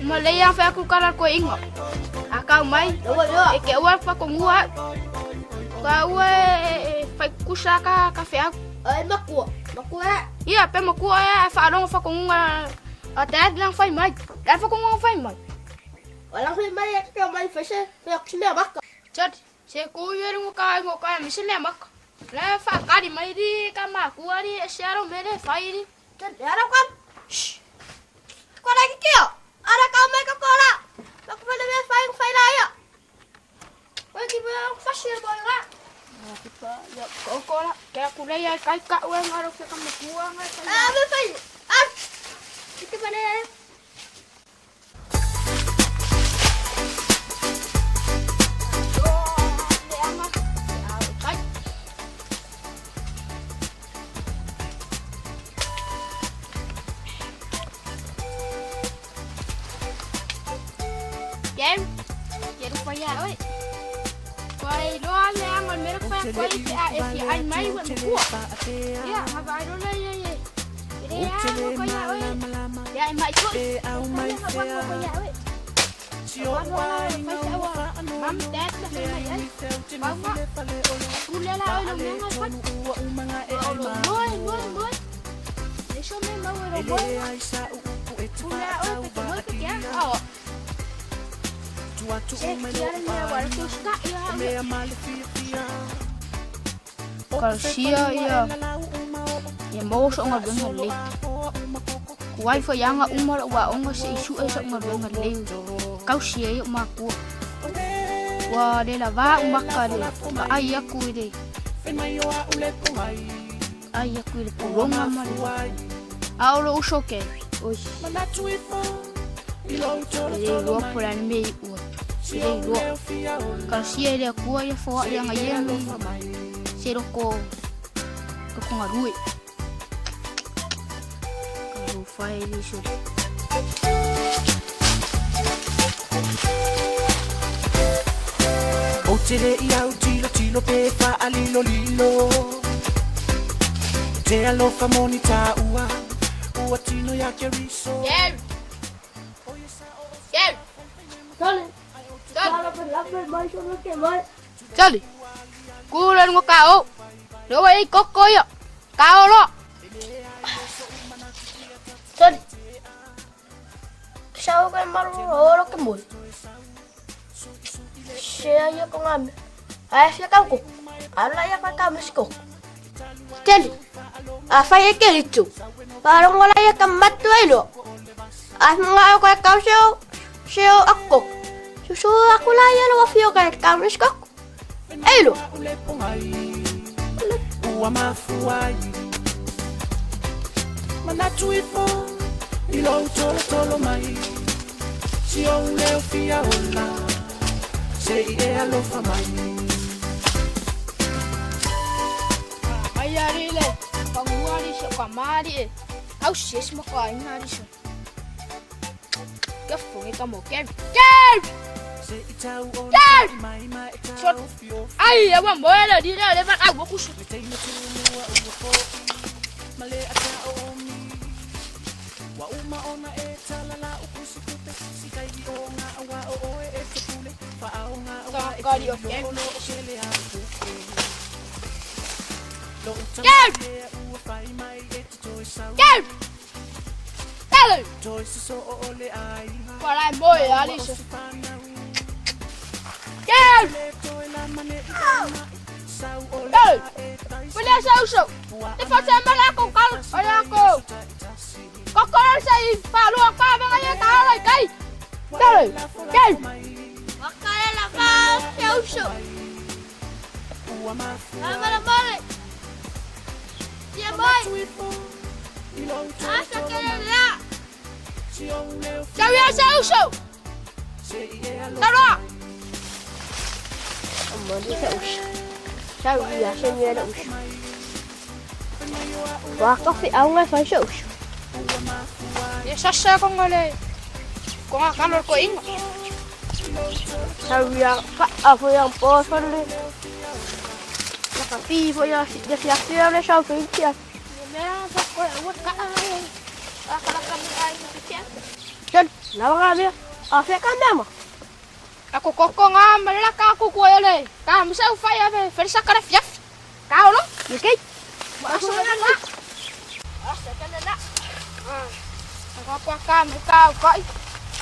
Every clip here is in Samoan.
Malaya fa ku kala ko ingo. Akau mai. E ke ua fa ko ngua. Ka ua fa kusa ka ka fe. Ai makua. Makua. Ia pe makua e fa alongo fa ko ngua. A ta lang fai mai. La fa ko ngua fai mai. Wala fai mai e ka mai fa se fe ku me maka. Chat se ku yeru ka ngo ka mi se le maka. La fa ka di mai di ka makua di se aro me le fai di. Chat ara ka. Shh. Ko la ki kio. Ara ka mai ka kola. Ma ku le fai fai la ya. Oi ki ba fa se bo ra. Ki pa ya ko kola ke ku le ya kai ka ue ngaro ke ka makua ngai. Ah me fai. Ah. Ki pa le. Kalsia ia ia mo so nga benga le. Kuai fa yanga umar wa onga se isu e so nga benga le. Kausia ia ma ku. Wa le la va umaka le. Ka ai aku le. Ai aku le pulonga ma le. Aolo usoke. Oi. Le lo pula ni me ua. Le lo. Kalsia le ku ia fo ia nga ye mi. Se roko ka konga rui. Ka ru whai li so. O te le iau tilo tilo pe wha alilo lilo. Te alofa moni tā ua. Ua tino ia ke riso. Gary! Gary! Tole! Tole! Tole! Kula ngo ka o. Lo ai koko yo. Ka o lo. Tole. Sao cái maru ro ke mo. Se ai ko ngam. Ai se ka ko. Ala ya ka ka mesko. Tele. A fai e ke ritu. Para ngola ya ka matu ai lo. A nga ko ka seo. Seo akko. Susu aku la ya lo fio ka ka mesko. Eilo. Ua mafuai. Manatu ifo. Ilo tolo tolo mai. Si o leo fia ola. Se i e alofa mai. Ai ari le. Panguari se ka mari e. Au se se mo ka ina ari se. Ke fonge ka mo Gary. Gary! Gary! Shot. Ai, ya wa mo le di le le ba ka wo kusu. Ka di o Gary. Gary! Gary! Gary! Para mo e Alice. Gary! Gary! Boleh sa uso. Te fa sa mala ko kal ala ko. Kokoro sa i pa lo ka ba ga ta lai kai. Gary! Gary! Wakala la fa se uso. Amala mole. Tia moi. Asa kele la. Sa ya sa uso. Tara! Mole se uso. Sa ya se ni la uso. Wa ka fi au ngai fa se uso. Ye sa sa ko ngale. Ko nga kalor ko inga. Sa ya fa a fo yang po fa le. La ka pi fo ya ya ya ya le sa fo ya. Me fa ko wa ka ai. A ka la ka mi ai mi tia. Chen, la wa ga a fe ka me ma. Ako koko nga mala ka ku ko ele. Ka mi sa fa ya fe fe sa kara fiaf. Ka lo. Ni ke. Ma sa na na. Asa ka na na. Ako ko ka mi ka ko.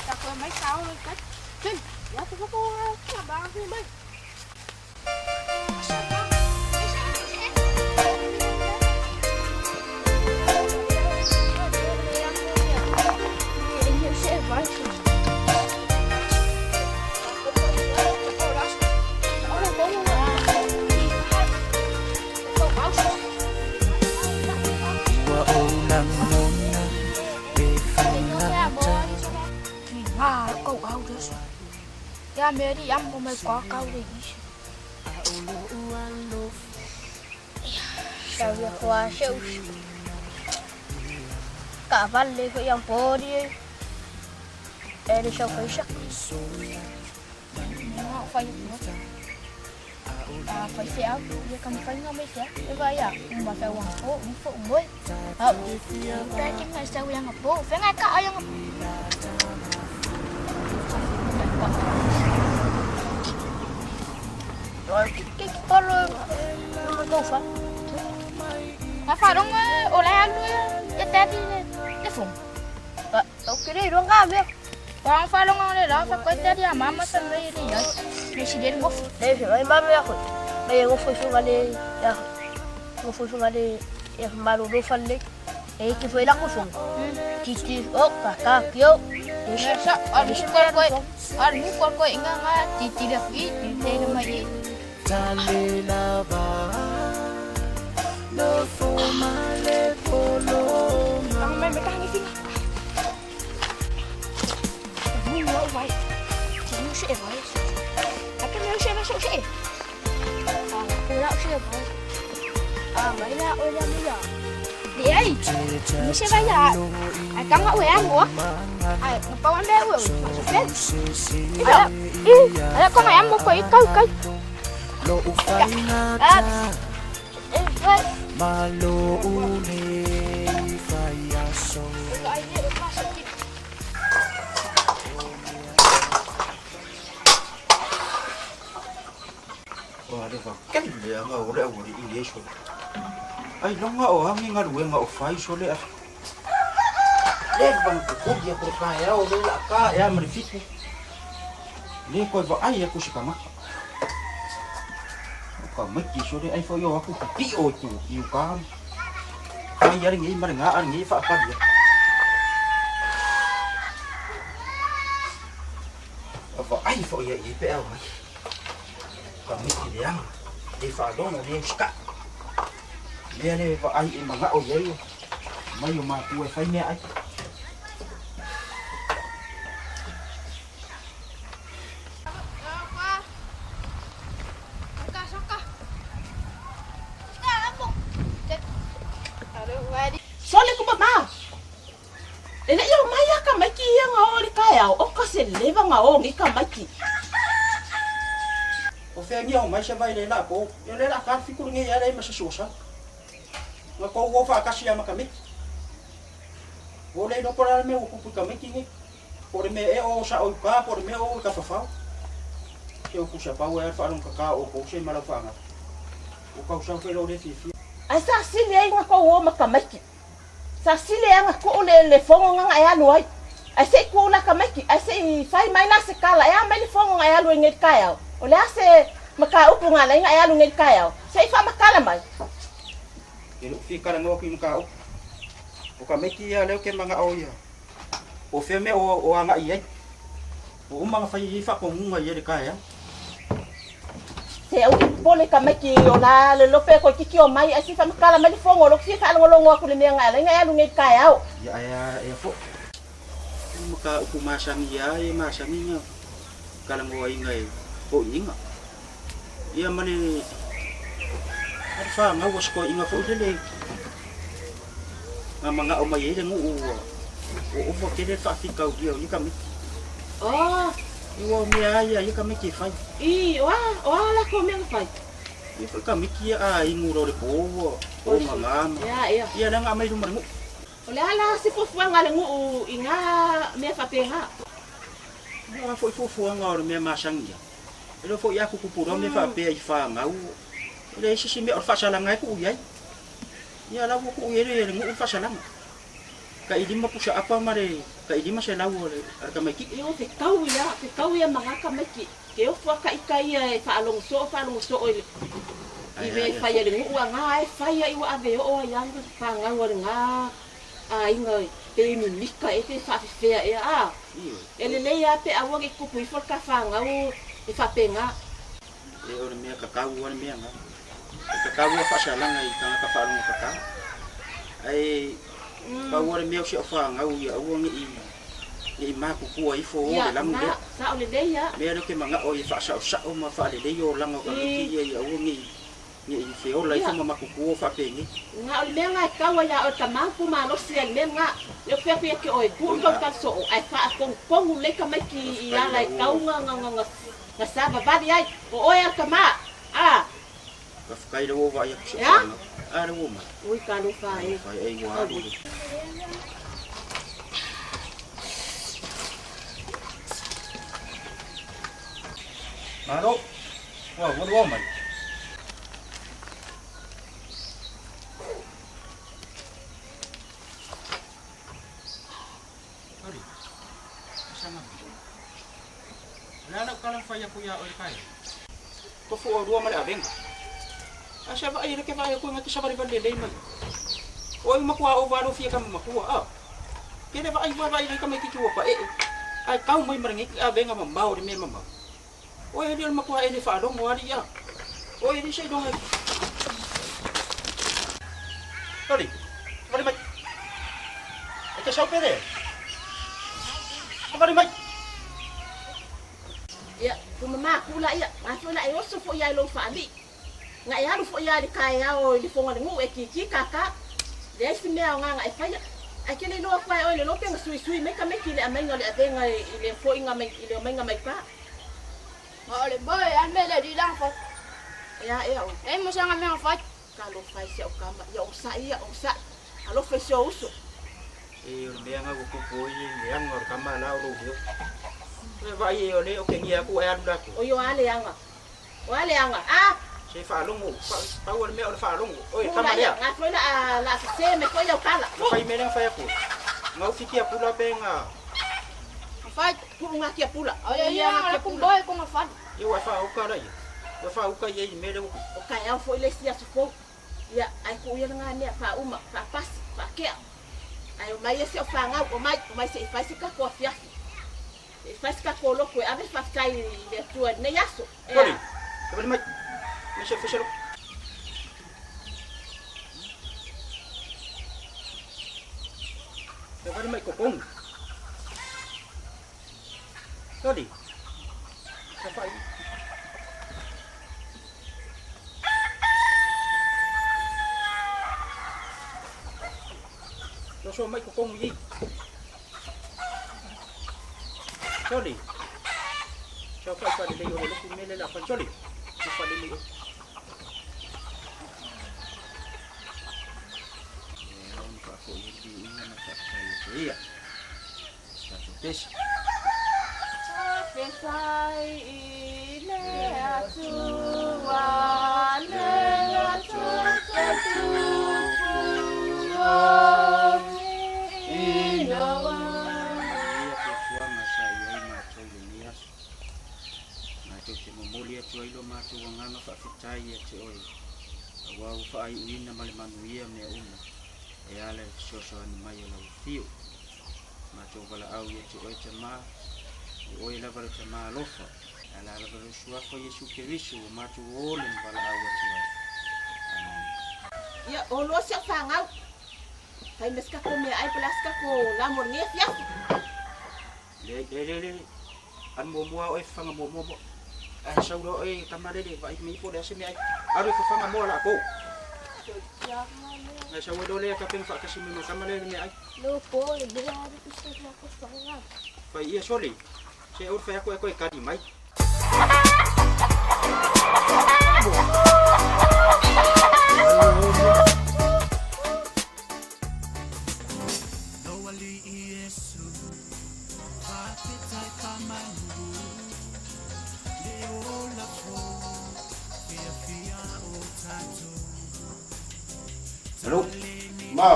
Ka ko mai ka lo ka. Chen, ya ko ko ka ba fi mai. Ya me di am mo mai kwa kau de isu. Sa ya kwa se uso. Ka va le fo yang po di. E le sa fo sa. Nga fai mo. A fai se au, ya kam fai nga mai se. E ba ya, ma fa wang po, mi fo mo. Au. Ta ki ma sa yang po, fa nga ka yang. Rồi cái cái con nó go fa. Ma fa dong o la lu ya ta di le fo. O ke le ro nga me. Wa fa dong le la fa ko ta di ma sa me ri ya. Me si de mo. Le fe mai ma me ya ko. Me go fo fo le ya. Go fo fo le ya ma lo lo fa le. E ki fo la ko fo. Ti ti o ka ka kyo. Ya sa a ni ko ko a ni ko ko inga nga ti ti le fi ti te le mai. Ang may may kahangin fi. Mu lo vai. Ti mu se vai. A ka me se va se se. A ko la se vai. A mai la o la mi ya. Di ai. Mu se vai ya. Ai ka nga we ang mo. Ai, pa wan be we. Ma se fe. Ida. I, ai ko mai am mo ko i kau kau. A e vai. Wa le fa ken le nga o le o le i le so. Ai longa o hangi nga luenga o fai so le a. Le bang ko dia ko ka ya o le la ka ya mri fiku. Le ko va ai ya ku si ka ma. Ka mai ki so le ai fo yo aku pi o tu i ka. Ai ya ngi mar nga ngi fa ka dia. Va ai fo ya i pe au mai. Ka mai ki le ang. Le fa do no le ska. Le le va ai e manga o ye. Mai o ma ku e fai me ai. Sole ku mama. Le le yo mai ka mai ki ia nga o le ka ya o. se leva nga o ngi ka maiki. O fea ngia o mai se vai le la po. Ia le la ka fiku ngi ia le ma se suasa. Nga ko wo fa kasi ama ka miki. O le no pora me o kupu ka miki ngi. Po le me e o sa o ka po le me o ka fa. Se o kusa pau e fa along ka ka o ko se mala fa nga. O kau sa fe lo le fi fi. Ai sa sili ai nga ko o ma ka maiki. Sa sili ai nga ko le le fongo nga e alu ai. Ai se ku la ka maiki, ai se i fai mai la se kala e a mai le fongo nga e alu ngi ka au. O le ase maka upu nga la nga e alu ngi ka au. Se i fa makala mai. E lo fi kala ngo ki ka o. O ka miki ia leo ke manga o ia. O fe me o o anga i ai. O uma nga fai i fa ko ngunga i le ka ia. Se au pole ka maiki o la le lope ko kiki o mai ai se fa makala mai le fongo lo si fa longo aku le mea nga la nga e alu ngi ka au. Ia ia ia fo. Maka upu masangi ia e masangi nga. Kala ngo ai ngai o inga. Ia mane Ar fa nga was ko inga fo le. Nga manga o mai ele ngu o. O o fo ke le fa fi kau dia o ka miki. Oh, Iwa mea ia ia ka miki fai. i o a la ko mea fai. I fa ka miki a ingu ro le po o manga. Ia ia. Ia nga mai luma ngu. O le ala se fuafuaga le guu i gā mea faapegā. Nga fo i fuafuaga o le mea masagia. E le foi aku kupura me fa pe i fa ngau. Le se se mea o le faasalaga ai ku'u iai. Ia lau ua ku'u iai le gu'u le faasalaga. Ka ilima pusa apa ma le ka ilima se lau o le ale tamaiti'i. E o fetau ia, fetau ia ma gā tamaiti. Ke ofo aka ika ia e faalogo soo, faalogo soo i le i mea e fai a le guu agā e fai ai ua ave oo ai lava fagau a le gā aiga pe mimika ea pe faafefea ea a. E lelei lava pe aua nei tupu ifo le tafagau e faapegā. E o le mea kakau a le mea gā. E kakau a faasalaga i tagata faalogo kakā. Ae pau a le mea o si au fagau ia aua nei nei makukua ifo o le Ia lagu na lea. sao lelei a. Mea lea ou te maga'o ai e fa'asa'osa'o ma fa'alelei olaga o tamaiti ia ia aua nei nei feola ifo Ia ma makukua fa'apenei. Ga o le mea ga e tau ai a oe tamā pumalosi ai le mea lagā. Le o fea ke oe tuu le tautala soo ae faatogutonu lelei tamaiti i Faafetai ala e lau tau ga ga ga ga savavali ai. O oe a le tamā a. Faafetai lau o va'ai aku E si'o a. fa'agau. A le ua mai. Ui talofa e. Alofa e ua alu Auī. le. Malo. Ua ua lua mai. Oli. Sanga. Le ala kala fai aku ia oe kai. Tofu o rua ma le avenga. A sa vai le ke vai ku ngati sa vale vale le mai. O ai makua o valo fia ka makua a. Ke le vai vai le ka mai ki tua pa e. Ai kau mai marangi ki avenga ma mau le me ma mau. O e le makua e le fa longo ali ia. O e le sei donga. Oli. Vale mai. E te sau pere. Vale mai. Ia pumamā ku laia gafua la e oso foʻi ai lou faalii. Ga e alu foʻi a i le kaeao i le foga le guu e kiki kākā. Leai se mea o gaga e faia. Ae ke le iloa aku ae oe le lope ga suisui mai tamaiti i le aumaiga o le avega i le foʻiga mai i le omaiga mai pa. Ma o le boy an me le di lang fa. Ea ea o. E mo sanga me fa. Talofa i si au kama ia ogosaʻi ia ogosaʻi. Alofa i si o uso. E o le mea ga ua kupu ai le aga o le kama la o lou leo. E vaai e o le o kegia aku e alu latou. O io a leaga. O a leaga a. Se faalogo, pau o le mea o le faalogo. Oe Tuu kama laia lea. gafua la a la sesē mai foʻi au kala. Na fai mea lea na fai aku. Gaufiki aku la pe ga Fa. Tuu ga kia pula. O le ia la ku boy ko ma fa. Ia ua e faauka laia. Ua faauka ia i le mea lea ua O kaeao foʻi le isi aso fou. Ia ae tuu ia lagā mea faauma faapasi faakea. Ae omai ia se o fagau omai omai seʻi fai se kako afiafi. Seʻi fai se kako loto e ave le faafetai i le Atua i lenei aso. Oli, Ea. e vale mai. Me se fai se loko. E vale mai kokogi. Oli. Sa fai. Loso mai kokogi i. Soli. Sau fai faalelei o le lofu mea lea o le a fai. Soli. Sau faalelei oe. Ia, ona faafoi ai le viiga ma le faafetai atu ai. Ia, tatou pese. Faafetai i le Atua le Atua tupu ina Ia fuafuaga sa i ai matou i lenei aso. Matou te momoli atu ai lo matou agaga faafetai ia te oe, aua ua faaiuina ma le manuia mea uma e ala i le fesoasoani mai o lau Afio. Matou valaau ia te oe Tama, o oe lava le Tama alofa, e ala lava lou Suafa Iesu Keriso ua matou ole ma valaau atu ai. Amene. Ia, o loa si au fanau. Fai mea se tatou meaai po o le a se tatou la mo lenei afiafi. Le, le, le, le, alu muamua oe fafaga muamua moa. Ae sau loa oe tama lele vaai mai po o le a se meaai. Alu e fafaga moa laakou. Ae sau ai loa lea tapena faatasi mai ma le tama lea le meaai. Fai ia sole. Se aua le fai atu ae toe kali mai. Hello. Ma.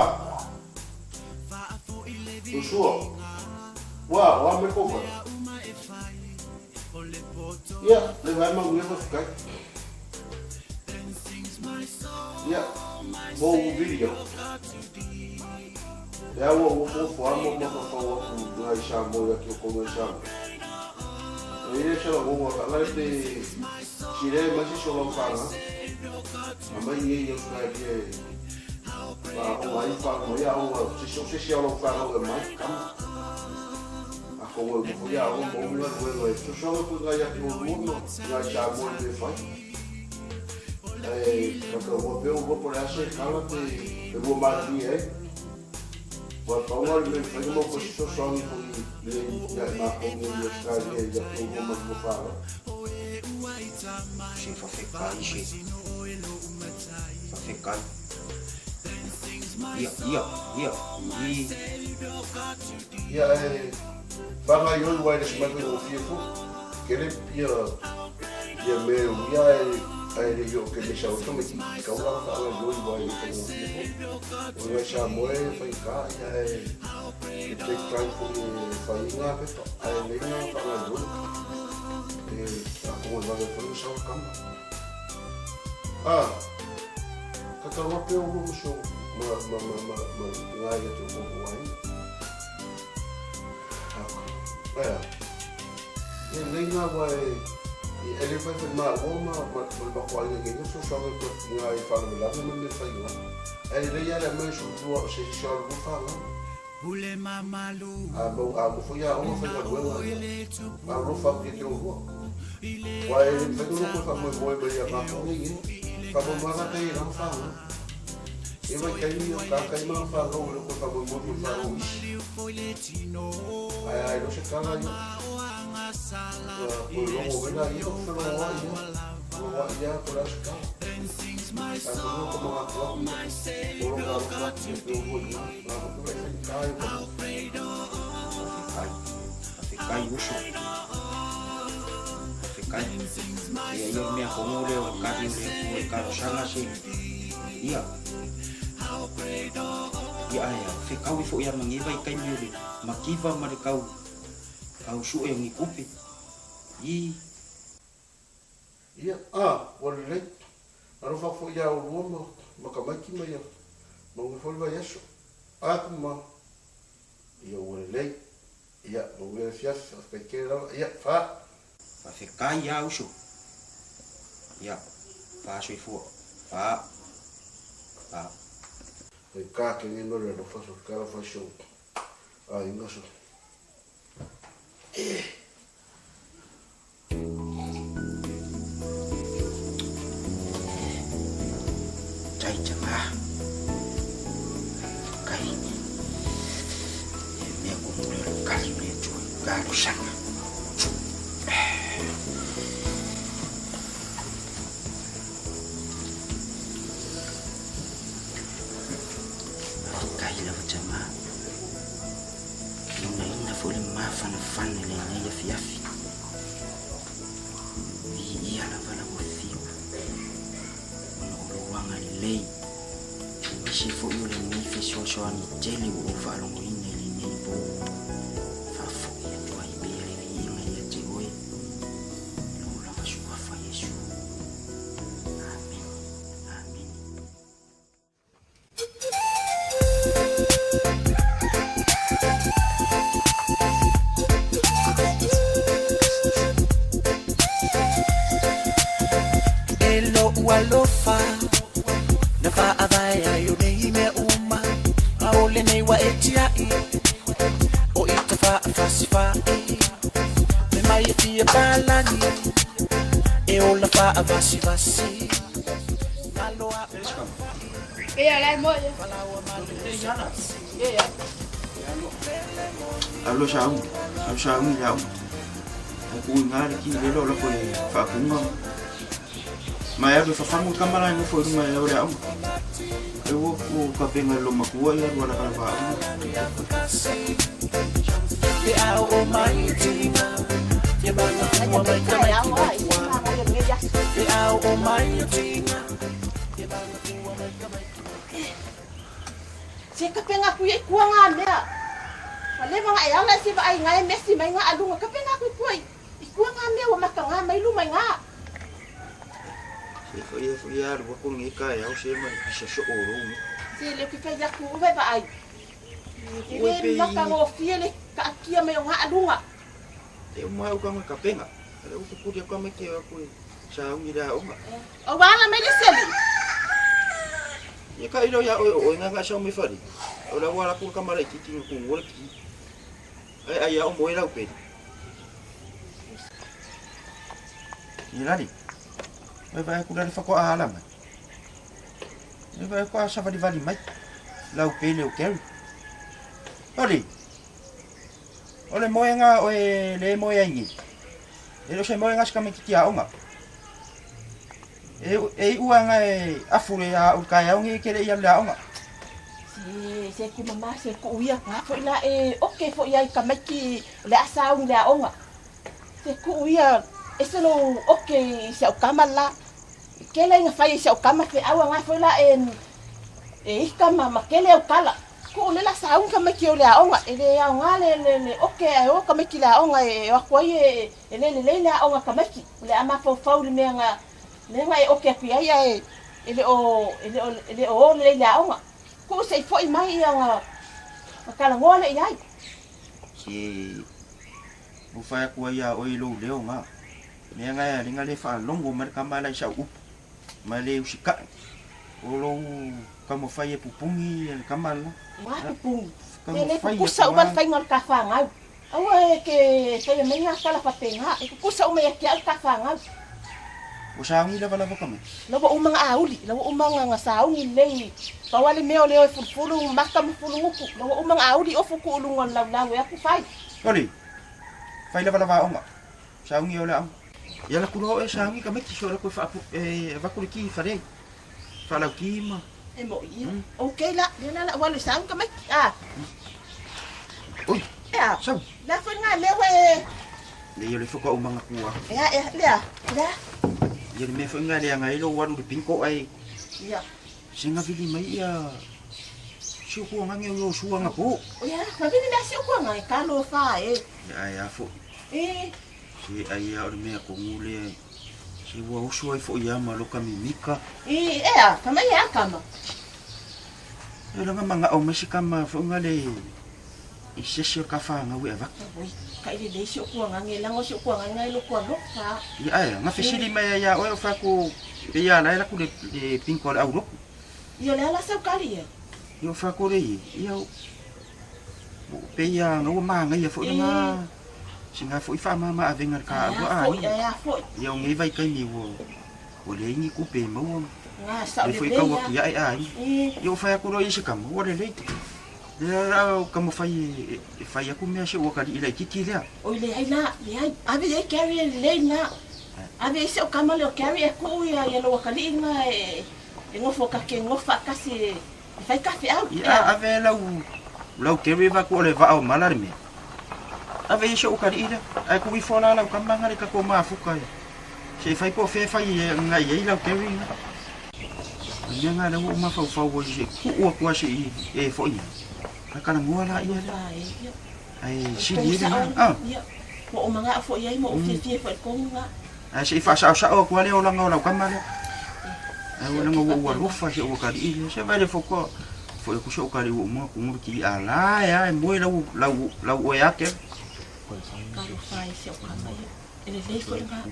Usua. Wa, wa me ko fa. Ia, le vai manuia faafetai. Ia, mo ua video. Le au ua fuafua ma mafaufau aku ngai Samoa ia ki o kou ngai Samoa. E ia se lagoga ka ngai te sile mai se solau whanga. A mai nei i Australia e ma o ai wha mai a o se se se o whanga e mai kama. A ko wau mo ia o mo nga rue e sosoga ko ngai atu o lua ngai Samoa i me whai. E ka ka ua peo ua po le ase kala te e rua marini ai. Ua paunga le me whai mo ko se sosogi ko i le ia i mākou nei i Australia i atu o lua ma lua whānau. Se fafekai se fafekai. Ia, ia, ia, i. Ia e whangai oi wai le smaki o fie fo. Kele pia ia me o ia e ai le yo ke me sa o me ki ka ula whangai oi wai le o fie fo. O ngai sa moe whai ka ia e e take time fo e whai ngā pepa ai le ngā whangai oi. E a ko ngā whangai whangai sa o kama. Ah, ka ka wape o mo so ma ma ma ma ma ngā ia te o o ai. Aia. Ia nei ngā wā e i ele whai whai mā ua ma ma ma ma ko ai ngai so so ko ngā i whana me lana ma me whai ngā. Ai le ia le mai so tua o se se o lu whanga. A mau a mo fo ia o whai ngā luenga ia. A ro wha ki te o hua. Wa e whai no ko wha moe moe mai ia ngā ko ngai e. Wha mo mara kai rang whanga. E vai kai ni o ka kai ma whanga o ko wha moe moe mo wha o isi. Ai ai no se kala ia. Ko rongo wena ia o whero wa ia. Ko wa ia ko la se kala. Ai ko no ko mga kua ia. Ko rongo aro kua ki te o hua ia. Ngā ko kura i whai kai o ka. Fafekai. Fafekai uso. Fafekai. Ia ia mea kongo lea o kali o le Atua i talosaga se. Ia. Ia ae fekaui foi ia mageva i taimi o le mativa ma le tau tau sue o ni tupe. I. Ia, a, ua lelei. Alofa foi ia olua ma, ma tamaiti ma ia maua foi le vaiaso. A ku ma, ia ua lelei. Ia, maua le afiafi, faafetai tele lava. Ia, fa. Faafetai ia uso. Ia, fa soifua. Fa. Fa. Kai ka ke nei mea alofa so ka alofa so aiga so. Eh. Tai tama. Kai. E mea ko mure o le kali o le Atua i talosaga. fesoasoani tele ua ou faalogoina i lenei po, faafoi atu ai pea le viiga ia te oe, i lou lava suafa Iesu. Amene. Amene. E lo'u alofa na fa'avae ai o nei mea uma ʻAʻole nei ua e tiaʻi O i ta fa'afasifa'i Me mai e fia palagi E ola fa'avasivasi Malo a'u Ia la mo ia. Ia. Alo sa u, au sa u ia u. Ai ku inga le ki le lo la ko fa kunga. Ma ia fa fa mu kamara ngo fo ma ia ore au. E wo ku ka penga lo makua ia wala kala fa au. Pe ao o mai tinga Ia manga fua mai ka mai ki mai kua Pe ao o mai tinga Ia manga fua mai ka mai ki mai kua Se kapenga aku ia i kua ngā mea. Ua leva nga e ala e se vaai nga e mesi mai nga alunga kapenga aku i kua i i kua ngā mea ua maka ngā mai luma i ngā. Se fo ia fo ia alu aku ngi ka ia o se ma pisa so o ro ngi. Se le ki fai aku uve vaai. E Ue le pe maka ngofie le kaakia mai o ngā alunga. E o mai o ka ngai kapenga. Ale u kukuri aku mai ke aku e sa ungi la onga. O wala mai le seli. Ia ka ilo ia oe o oe nga nga sa mai fari. O la wala ku kamara i kiki ku ngore ki. Ai ai ia o moe lau peli. Ia lali. Oi vai ku lali whako a ala mai. Oi vai ku a savali vali mai. Lau peli o Gary. Oli. O le moenga o e le moe ai ni. E lo se moenga ska me kiki a onga. E e ua nga e afure a u kai au ngi ke le ia le aonga. Se se ku mama se ku uia ngā foi la e oke foi ai ka maiki le asa au le aonga. Se ku uia e se lo oke i se au kama la. Kele inga fai i se au kama fe aua ngā foi la e e ika ma ma kele au kala. Ku le la sa ka maiki o le aonga e le aonga le le le oke ai o ka maiki le aonga e o aku ai e e le le le le aonga ka maiki. Le ama fau fau le mea nga mea nga e oke aku ai e e le o e le o e le o le le aonga. Ku se i foi mai ia nga ma kala ngoa le iai. Se u whai aku ai a oi lou leo ngā. Mea ngai a ringa le whaalongo mai ka mai lai sa upu. Mai le usika. O lou ka mo whai e pupungi e le kamala. Ngā pupungi. Ka Te mo le whai kukusa aku uma a. le whainga o le ka whangau. Aua e ke whai mai ngā kala whapenga. E kukusa uma ia ki au ka whangau. O sa ungi lava lava ka mai. Lawa uma ngā auli. Lawa uma ngā ngā saungi lei. Pawale mea o leo e fulufulu maka ma fulunguku. Lawa uma ngā auli ofu ku ulunga o lau lau e aku whai. Oli. Whai lava lava onga. Sa ungi o le aonga. Ia la kura o e sa ungi ka mai ki so la koe whaapu e wakuri ki whare. Whalau ki ma. E mo ia. Ok la. Le la la wale saungi ka mai. Ah. Oi. E a. Sau. La whai ngā mea we. Le ia le whaka o manga kua. E a e lea. Lea. Ia le mea whai ngā lea ngai lo waru le pinko ai. Ia. Singa vili mai ia. Si o kua ngange o sua nga po. O ia, ma vini mea si o kua ngai ka lo wha e. Ia ai a fo. E. Se ai a o le mea ko ngule. Se ua usu ai fo ia ma loka mimika. E, e a, ka mai e a kama. E langa manga o mai si kama fo ngale. I sesi o ka whanga ue avaki. Oi, ka ile le si o kua ngange lango si o kua ngange lo kua lo wha. Ia ai, nga fesili mai ia oe o whaku pe ia lai la ku le pinko le au roku. Ia le ala sau kari e. Ia o whaku le i, ia o pe ia nga ua maanga ia fo nga si nga fo i wha mama a venga ka Ia ua a foi, ia foi. Ia o ngai vai kai ni ua ua le ingi ku pe maua. Nga sau Le le fo i le kaua ia. ki ai ai. E. Ia o whai aku roi se kama ua le lei. Le ra o ka mo whai e whai aku mea se ua kari i lai kiki lea. Oi le ai la, le ai. Ave e carry e le la. Ave e se o kama le o carry e ku ia ia lo kali nga e e ngofo ka ke ngofa kasi e whai ka fe au. Ia ave lau lau keri va ku ole va o mala le mea. Ave i se o kari ira. Ai ku i fola lau kama ngare ka ko mafuka ia. Se whai po fe whai e ngai ei lau keri nga. O le mea lena lea ua ou mafaufau ai se i tuu atu lava se i e foi ai, ona talanoa laia lea. Ae sili ai lena. A. Ua ou manao foi i ai ma ou fiafia foi i le tonu lena. Ae se i faasaosao atu lava le olaga o lau tama lea. Ae ua leaga ua ou alofa i si ou atalii lea. Se vaai le fotoa, foi atu si ou atalii ua uma ona tumu le TV, a la e lava e moe lau, lau, lau oe ake. Talofa e si au tama ia. E lelei foi lena.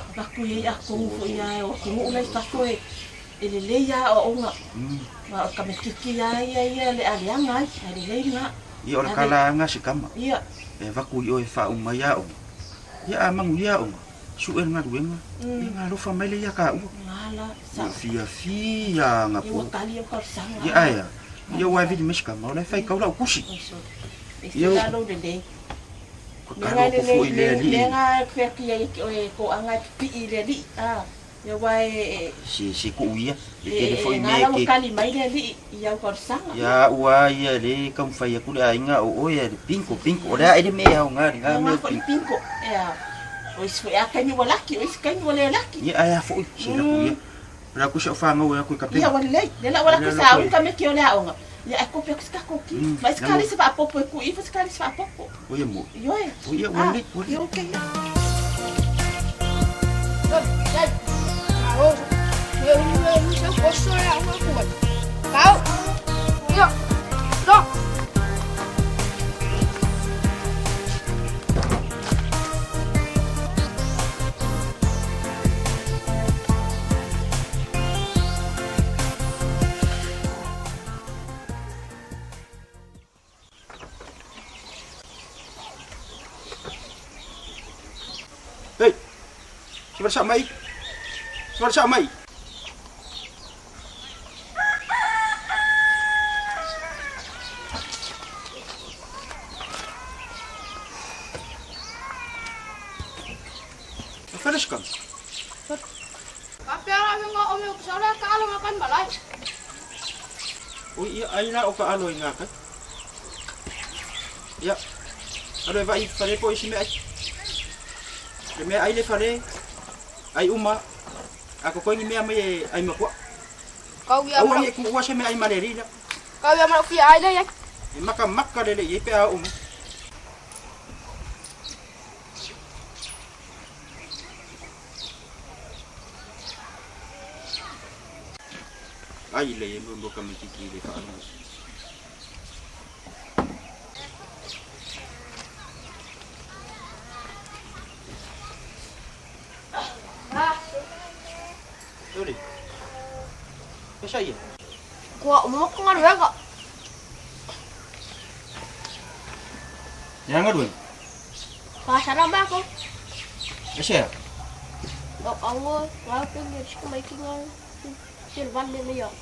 Avatu i ai atonu foi a e o atunuu la i fafo e e lelei lava aoaoga. Ma o le tamaititi lava ia ia e lealeaga ai, ae lelei lena. Ia o le tala lava lena a si tama. E avatu i oe e faauma ai aoga. Ia a manuia aoga, sue le galuega, ia ona alofa mai lea ia taua. Ua fiafia ana po. Ia ae a, ia ua e vili mai si tama, o la e faitau lau tusi. Ia tatalo atu foi i le alii. Se tuu ia, e tele foi mea e te. Ia au lava ia lea e taumafai atu le aiga o oe le bingo bingo o le a le mea e aoga lena mea o le bingo. Ia ae a foi se laku ia. O le a ku si au fanau e atu i kapena. O ia mo. O ia ua lelei ua lelei. Hei! Se vala sao mai! Se vala sao mai! E fale se kama. Oi ia ai la o ka alo i ngā kai. Ia, alo e vai fale po isi mea ai. Le mea ai le fale, ai uma, a ko koingi mea mai e ai makua. Aua ne i kuua se mea ai ma le alii lea. E makamaka lelei ai pe a oo mai. Ai lei e mo ka mitiki le whaanonga. Sori. E sa ia? Kua uma ko galuega. E a galuega? Pasara mākou. E sea? No ango ngā pengi o mai ki ngā silvane nei au.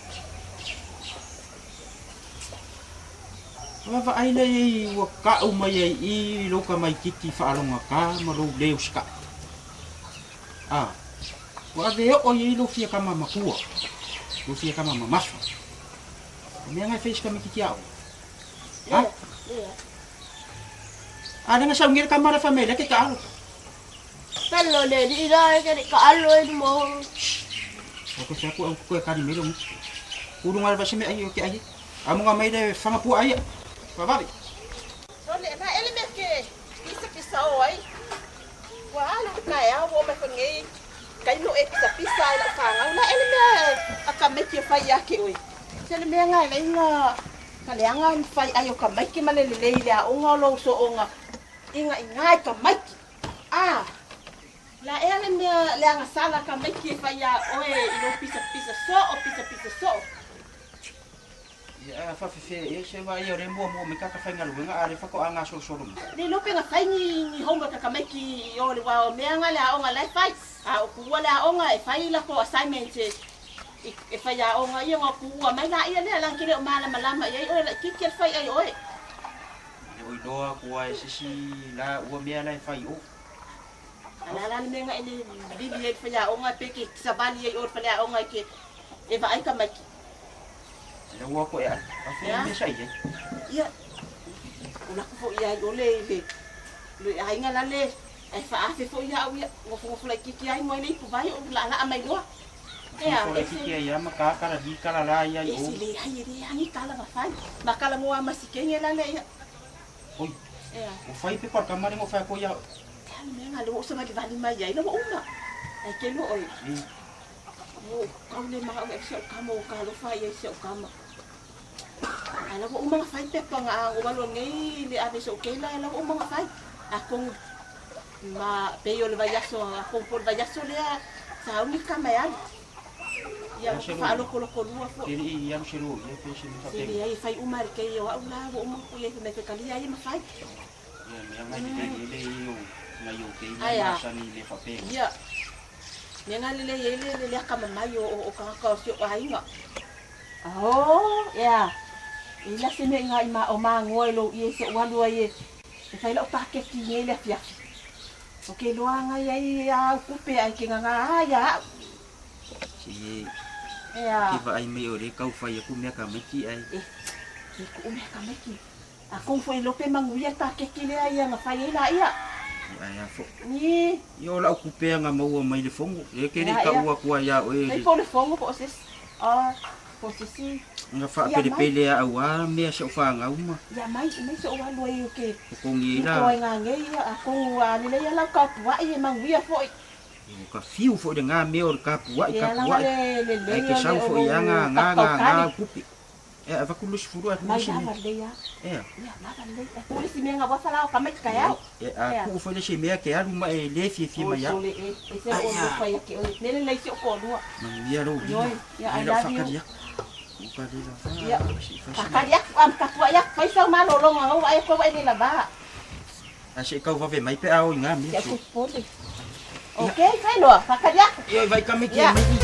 Vaavaai lea i ai ua ka'u mai ai i lou tamaititi faalogata ma lou le usita'i. A, ua ave oo i ai lou fia tama matua, lou fia tama mamafa. O mea na e fai e si tamaititi aoga. Ha? A lea na sauni ai le tama lea fai mai lea ke taalo. Pelo le alii la e ke taalo e mo. O ko se aku au koe kali mai lo ngutu. Ulu ngā vase me ai o ke ai. A munga mai le whanga pua ai. Wawari. Sole, na ele mea ke pisa pisa o ai. Ua alu i le taeao ua oo mai foi lenei taimi o e pisapisa ai lau fanau. Na ele mea a ka maiki e fai ia te oe. Se le mea na e leai na ka leaga ni fai ai o ka maiki ma le lelei i le aoga o lou sooga ina i ka maiki. A la ea le mea leaga sala ka maiki e fai ia oe i lou pisapisa soo, pisapisa soo. Ia, a faafefea ea se va ia o lea e muamua mai tagata faigaluega a o lea faatoa gasolosolo mai. Le iloa pe na fai ni homework a tamaiti i o le wa o mea nga le aoga la e fai. A o kuua le aoga e fai latou assignments e fai aoga ia ona kuua mai laia lea leaga ke le o malamalama i ai oe laitiiti a le fai ai oe. Le o iloa atu a e sisi la ua mea la e fai o. A la la le mea nga e le lili ai le fai aoga pe ke savali ai o le fale aoga e ke e vaai tamaiti. Lea ua koe ai. A fua mea sa i ai. Ia, o lako foi ia i ole i le, le aiga la le, ae faaafe foi ia au ia, nofonofo laitiiti ai moe le ipuvai o laalaa mai loa. Ea, Ko le e se fiti ai ama ka kala di kala la ia i E o. se le ai e le angi kala va fai. Ma kala mo ama si kenge la le ia. Oi, Ea. o fai pe par kamare ngo fai ko ia. Te me nga le o sa vali vali mai ai lo uma. Ai ke lo oi. E, O kau le ma o se o kama o ka lo fai ai se o kama. Ai la uma nga fai pepa nga o walo nei le ave se o ke la la uma nga fai. A kong ma pe yo le vaiaso a kong pol vaiaso le a sa uni kama ya. Ia Ia, se fa lo. lo kolo kolua fo. Ke i ia se lo, ia pe se me fa Se pe. le ai fai uma re ke yo au la o uma ku ye me ke kali ai ma fai. Ia me ngai le le le i o ngai o ke Ai, i a. ma sa ni le fa pe. Ia. Me nga le le ye le le le ka mai o o ka ka o si o ainga. Oh, ia. I la se me nga i ma o ma ngoi lo ie se o alu ai e. E fai lo pa ke ki nge le fia. O ke loa ngai ai a kupe ai ke nga nga ia. Se ye Ia. ke va ai me o le kau fai aku mea ka me ki ai. E ku me ka me ki. A kong foi lope manguia ta ke ki le ai nga fai ai la ia. Ai a fo. Ni. Ia o lau kupea ngā maua mai le fongo. E ke Ia, le ka ia. ua kua ia o e Nei po le fongo po sis. Ah, po sisi. ngā whaapele a au a mea se o whaangau ma. Ia mai mai se o alu ai o ke. O kongi I la. ko ngā ngei ia a kongu a lele ia lau ka pua i e manguia foi. O ka fiu fo le ngā mea o le ka pua i ka Ia pua langa i. le le le Ai ke ia sau le fo o i a ngā ngā ngā ngā kupi. E a vaku lusi furu a Mai lusi lava me. le ia. E a. Ia lava le. E puli si mea ngā wafala o ka mai ka iau. E a ku fo le se mea ke aru ma e le fie fie mai a. O le e. E se o lo fai ke o. Nele le si o ko lua. Manguia lo lima. Yoi, ia, I E lau love you. whakari aku. O ka le la Ia. wha. Se whai se Kakari aku am ka pua ia fai sau malo longa o ai ko wai le lava. A se kau wawe mai pe ao i ngā mea. Ia ku pole. Okay, fai loa, kakari aku. Ia vai ka me ki Ia. mai i.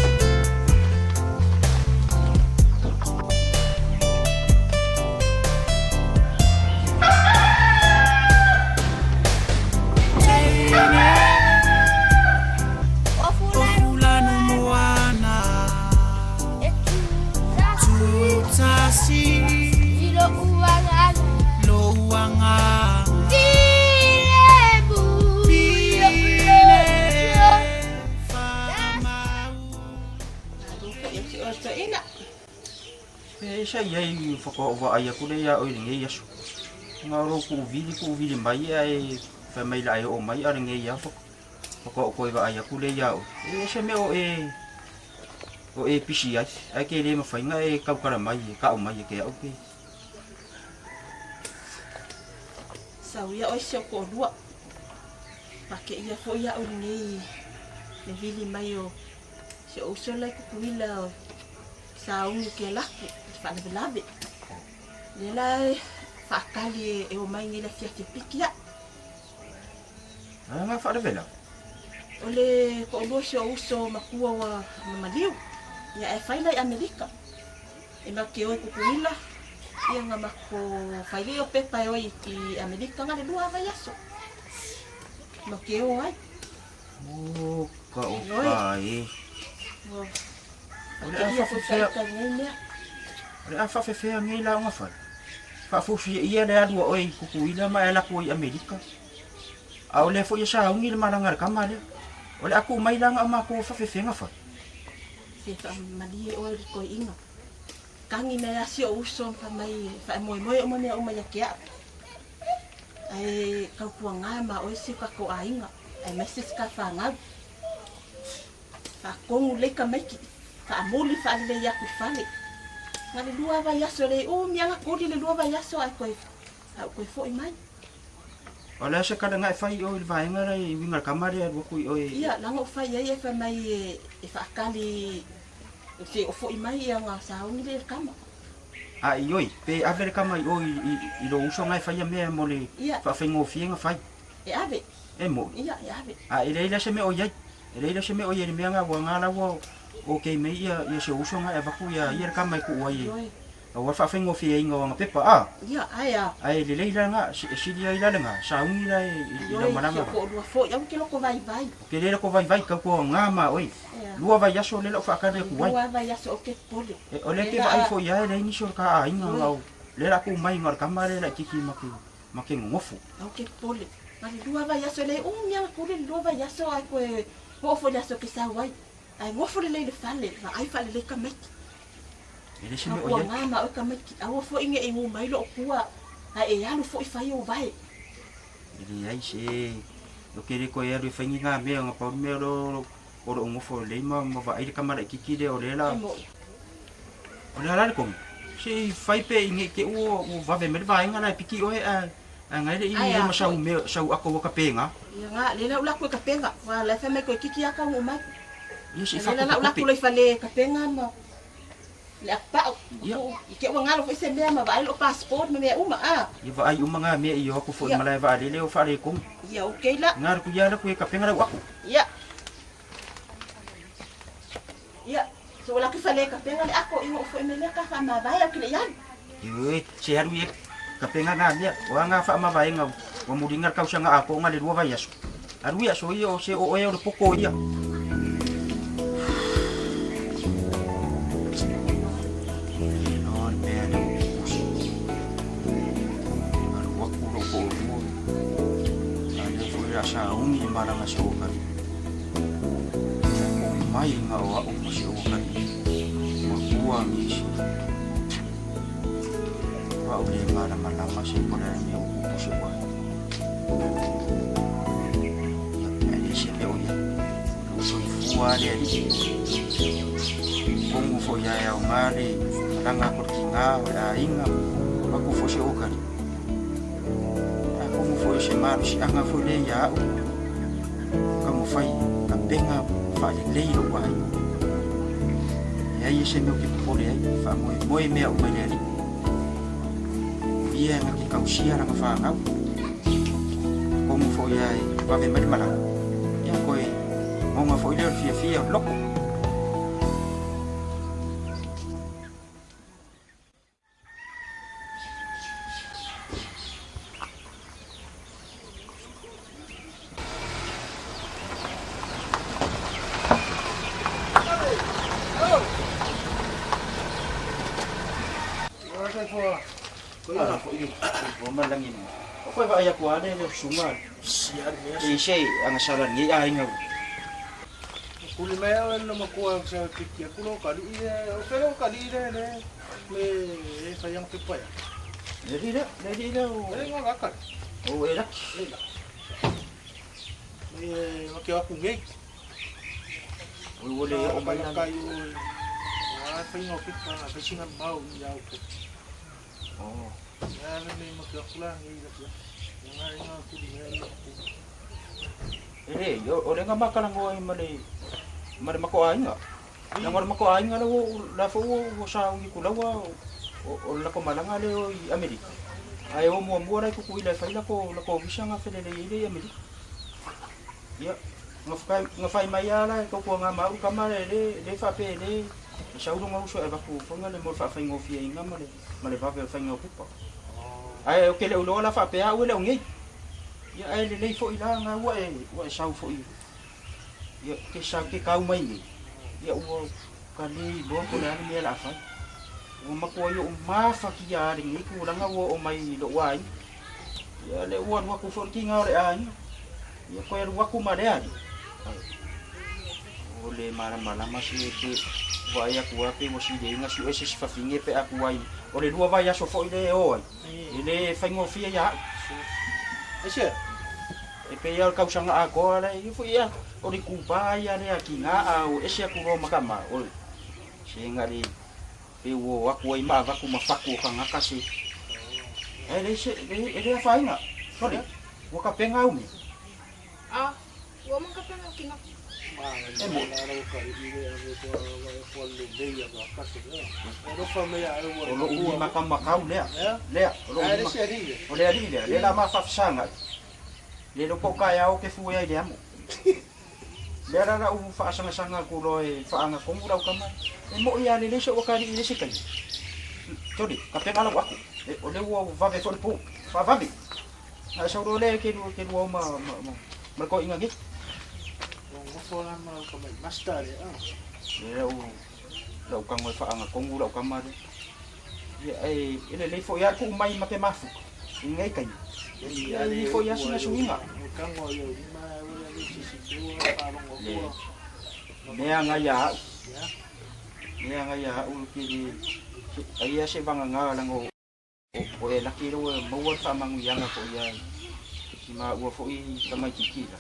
O fulano Fulano moana e Tutasi I lo uangana Louanga Dilebu Pile Famau O se ina. E sa ia i whakaowa ai aku le ia o i ngei aso. Ngā ro ku vili ku vili mai e whai mai la e o mai a ngei ia whaka o koe wa ai aku le ia o. E se mea o e o e pisi ai. Ai ke le mawhainga e kaukara mai e ka o mai e ke au pe. Sau ia o se o ko lua. Pa ke ia fo ia o nei. Le vili mai o se o so lai ku kuila o sa ungu ke laku fa le lave. Le la fa kali e o mai nei le fia te pikia. A ngā whaarewela. O le ko lua se o uso makua wa mamaliu. Ia e fai lai Amerika. E ma ke oi kukuila. Ia nga mako fai le o pepa e oi i Amerika nga le lua vai aso. Ma ke o ai. O ka o Oi. ka e. O O le ke a ia fo whawhewhea, sa i nei mea. o le a whawhewhea ngei la o ngā whai. Whaafufi ia le alua oi kukuila ma e lako i Amerika. A o le fo ia sa ungi le maranga le kama lea. O le aku mai langa o mako whawhewhenga whai. Se fa malie o le koi inga. Kangi me asi o uso fa mai fa moe moe o mea o mai ke a. Ai kau kua ngā ma o se ka ko ainga. Ai mai se ka fa ngā. Fa kongu le ka mai ki fa amoli fa le ia ku fale. Nga le lua vai aso le o mea nga kori le lua vai aso ai koi. Au koi foi mai. O le asa kala ngai whai o i le vaenga la i winga le kama lea lua kui o e. Ia langa o fai ai e fa mai e, e fa akali se o foi mai ia nga saungi le kama. A i oi, pe ave le kama i oi i, i lo uso ngai whai a mea mo le Ia whawhengo whienga whai. e ave. E mo. Ia e ave. A i leila se mea o iai. E leila se mea o iai le mea ngā wā ngā lawa o kei mei ia, ia se uso ngai avaku ia, ia le kama i ku ai e. Oi. A wā whawhengo whienga o ngā pepa a. Ia ai a. Ai le leila ngā, e sili ai lale ngā, sa ungi la e, i, i lau Oi, maranga. se ko lua foi au ke loko vai vai. O ke leila ko vai vai kau ko ngā ma oi. Ia. Lua vai aso le lau whaakare ku ai. Lua vai aso o ke pole. E, o le te vai fo ia e le inisi o le ka a inga ngau. Le la ku mai ngā kama le la kiki make, make ngofu. Au ke pole. Ma le lua vai aso le o mea ko le lua vai aso ai ko e ho fo le aso ke sa wai. Ae gofo lelei i le fale, vaai faalelei tamaiti. E le se mea o i ai. Tautuana ma oe tamaiti, aua foi ne i gu mai loo tua, ae e alu foi fai ou vae. E leai se o ke le toe alu e fai ni ngā mea, nga pau le mea o o loo gofo lelei ma ma vaai le tama laitiiti lea o lea la. E moʻi. O le a la le komu? Se i fai pe i nei te ua ua vave mai le vaega la e piki oe ae ae ngai le i Ae ai a ma sau foi. mea sau ato ua tapeina. Ia nga, lea la ula aku e tapeina, ua la e fai mai toeitiiti lava taunuu mai. Ia se i Lea la ula faakopekope. aku loa i fale e tapeina ma le apau ma Ia. tuu i te i ua galo foi se mea ma vaai lou passport ma mea uma a. Ia vaai uma ngā mea i o aku foi Ia. malae vaalele o faaletonu. Ia okay la. Nga alu ia alu atu e tapeina lau ato. Ia. Ia, se ua alu atu i fale e tapena le ato ina ua foi mai lea ta faamavae au ke le i alu. Ioe, se alu ia tapena ngā mea, o a ngā faamavaega ua muliga le tausaga atoa na le lua vaiaso. Alu ia aso ia o se o oe o le poto ia. Iloa le mea lea ua pusi. Alu atu lou toalua, a lea foi o le a sauni le malaga a si ou atalii. Ko mai nga o a'u ma si ou atalii, matua nisi. O a'u le malamalama se po o le a le mea ua tupu i si ou aiga. Ia, ae le se mea o i ai. O lou soifua lava le alii. Komu foi ia e aoga le malaga atu a le tiga o le aiga, avatu foi si ou atalii. Atonu foi o se malosiaga foi lea ia a'u taumafai tapena faalelei lou aiga. Leai e se mea ou te popole ai, faamoemoe mea uma i le Alii. O ia na te tausia lana fanau. Atonu foi ia e vave mai le malaga, ia toe goga foi lea o le fiafia o le loto. O koe vaai aku a le le susuga e se agasala lenei aiga ua. Kuli mai au e le makua sa piki aku lo kali ile o ke lo kali ile le me e whai anga pepa ia. Le alii lea, le alii lea o. E ngā ngā O e laki. E laki. Me e ma ke aku ngei. O ua le oo mai lana. Kai o a whai ngā pepa ngā whai singa mau i au pe. Oh. Ia le me ma ke aku la ngei laki. Ngā ngā kuli mea i aku. E le, o le nga makalanoa ai ma le ma le mako aiga. Leaga o le mako aiga la ua la foi ua ua sauni ku laua o le lako malaga lea o i Amerika. Ae o muamua la i Tutuila e fai lako lako visa nga felelei ai lea i Amerika. Ia, nga fai nga fai mai lava la e tautuaga ma au tama le le le faapea e le e sau lona uso e avatu foi le mo le faafaigofieina ma le ma le vave o le faiga o pepa. Ae ou te le o iloa la faapea au e le o nei. Ia ae lelei foi la nga ua e ua e sau foi Ia, ke sa ke kau mai nei, ia ua ka le iloa po o le a le mea o le a fai. Ua matua i oʻu mafaki a lenei tulaga ua oo mai i loʻu aiga. Ia le ua alu atu foi le tiga o le aiga, ia toe alu atu ma le alii. Ai, o le malamalama se pe vaai atu lava pe ua sileiga suʻe se isi fafine pe a tuai. O le lua vaiaso foi lea e o ai, e le faigofie ia a'u. Aisea? E pei lava o le tausaga atoa la e foi ia, o le itupa ia lea tiga a o ese atu loa ma tama, oi, se na le pe ua o atu ai ma avatu ma fatu o tagata se. Ae leai se, e le afaina, sole, ua tapena au mea. A, ua uma ona tapena au tiga. E moe. O lou lima taumatau lea, lea, o lou lima, o le alii lea, lea la ma faafesagai. Le iloa po o taeao ou te fue ai i le amo. Lea la lau faasangasaga atu loa e faagatonu lau tama, e moi lava lelei sou atalii i le isi taimi. Toli, tapena lau ato, o lea ua vave foi le po, faavave. Na e sau loa lea e te lua o ma le toeaina nei. Lea lau tago e faagatonu lau tama lea. Ia, e lelei foi lava le tuu mai ma te mafuta i lenei taimi. Ia, e i ai foi lava sina suiga. Le. Mea nga ia au. Mea nga ia au ke le ai ia se vanga nga o o e laki lo maua le faamanuiaga foʻi ia i maua foʻi tamaititi la.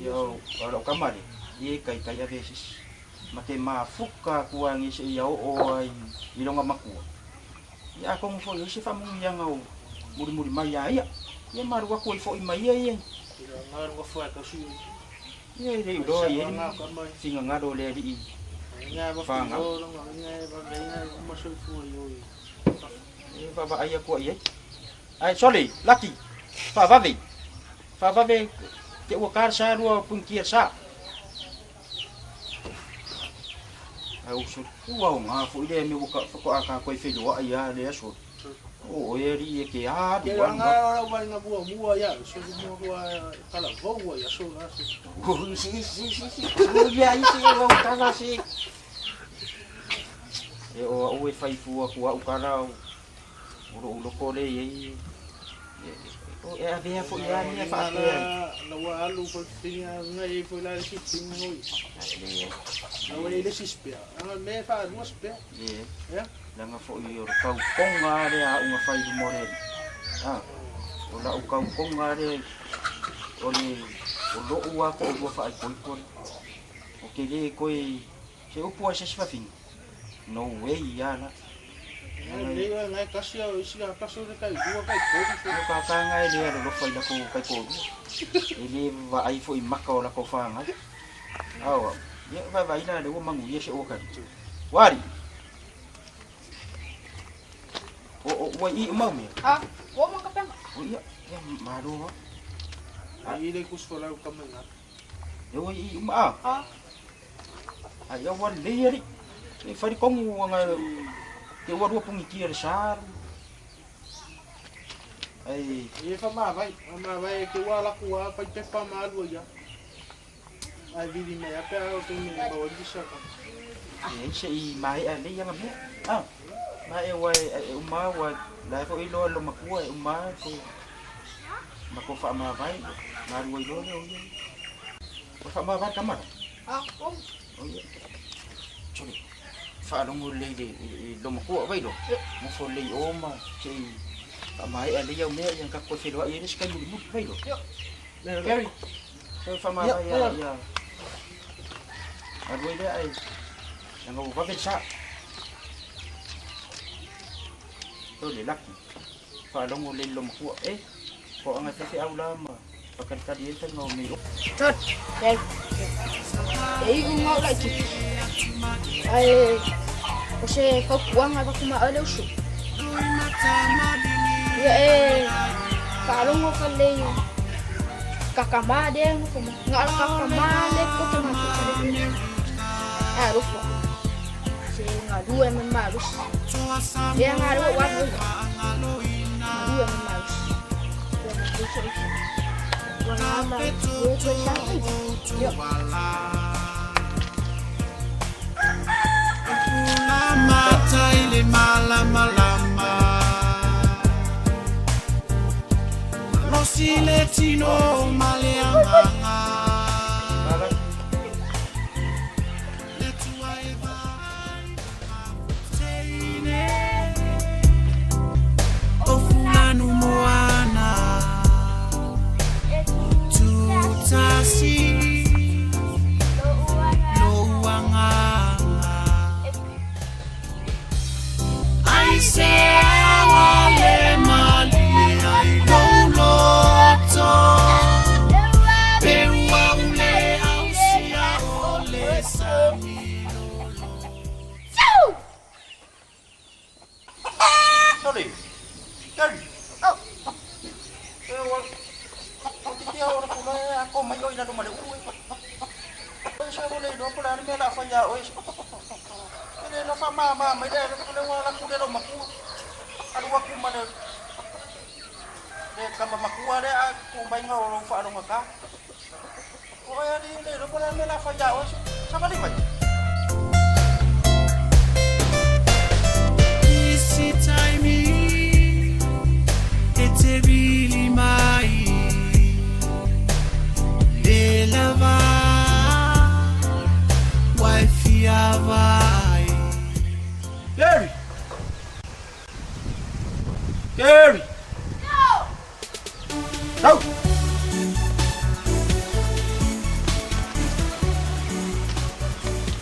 Ia o lau kama le ia e kaikai ave sisi. Ma te mafuka atu agi seia oo ai i loga makua. Ia atonu foi ai se faamanuiaga o mulimuli mai ia ia. Ia malu atu ai foʻi mai ia ia. Ia e le i iloa i ai le finagalo o le alii fanau. E vaavaai atu ai ai. Ae sole, laki, faavave, faavave te ua ka le sa lua punitia le sa. Ae ou sole, ua aoga foi lea mea ua faatoa tatou ai feiloai lava lea sole. O oe alii e te alu alu alu. Si si si si, ia isi e lau tala si. E o au e fai fua ku au kala o lou loko le i ai. E avea foi a mea faapea. Na ua alu foi finga ngai foi la le si finga ngoi. Na ua le si spea. Anga me fa lua spea. E. Leaga foi o le tautoga lea a au na fai i luma o le alii. A, o lau tautoga lea o le o lou lava toalua faaipoipo lea. Ou te le toe Se upu a se isi vavine? No way ia la. Lelei oe ngai tasi au isi a tasi o kai lua kai tolu. O ka ka ngai le alolofa i lako kai tolu. E le vaai foi maka o lako whangai. Ao au. Ia vai vai la le ua manuia se ua kali. Wari. O o ua i mau mea. Ha, o ma ka penga. O ia, ia malo. Ai le kus folau kamenga. E ua i uma a. Ha. Ai ia ua lelei alii. E fai le kogu aga te ua lua pugitia le sa. Ai E fa ma vai, ma vai ke ua la ku a fai pepa ma alu ia. Ai vili me a pe o te me ba o disa ka. E se i mai a lei anga mea. Ah. Ma e ua e uma ua la foi loa lo makua e uma ko ma ko fa ma vai ma rua i loa le o ia. O fa ma vai kamara. Ha, o. O ia. Sorry. Faalogo lelei i le lomakua vai lo. Mo fo lelei o ma se i faamaea lelei au mea ia ka koe feloai ai le isi taimi mulimuli vai lo. Gary. Toe faamavae ia ia alu ai lea ae leaga ua vave le sa. Toe le laki. Faalogo lelei i le lomakua. E, toaga e faifeau la ma faatalitali ai le faiga o mea i o. Tot, Gary. E iu ngau laitiiti. Ae o se fautuaga e avatu ma oe le uso. Ia e faalogo faalelei kakama lea e nofo mai. Na o le kakama le poto matou le. Ae alofa. Se galue ma le malosi. Lea galue ua alu ai. Galue ma le malosi. Ia matou se uso. Ua na ma e toe sa ai. Ia. Sorry. Gary. E ua o te tia o le pula e ako mai oi lalo ma le ulu e. E sa le iloa po o le a le mea o le a fai ia oe. E le iloa faamama mai le le ua alu atu le lou matua. Alu atu ma le le tama matua lea a tuu mai o lou faalogata. O oe alii e le iloa po o le a le mea o le a fai ia oe. Savali mai.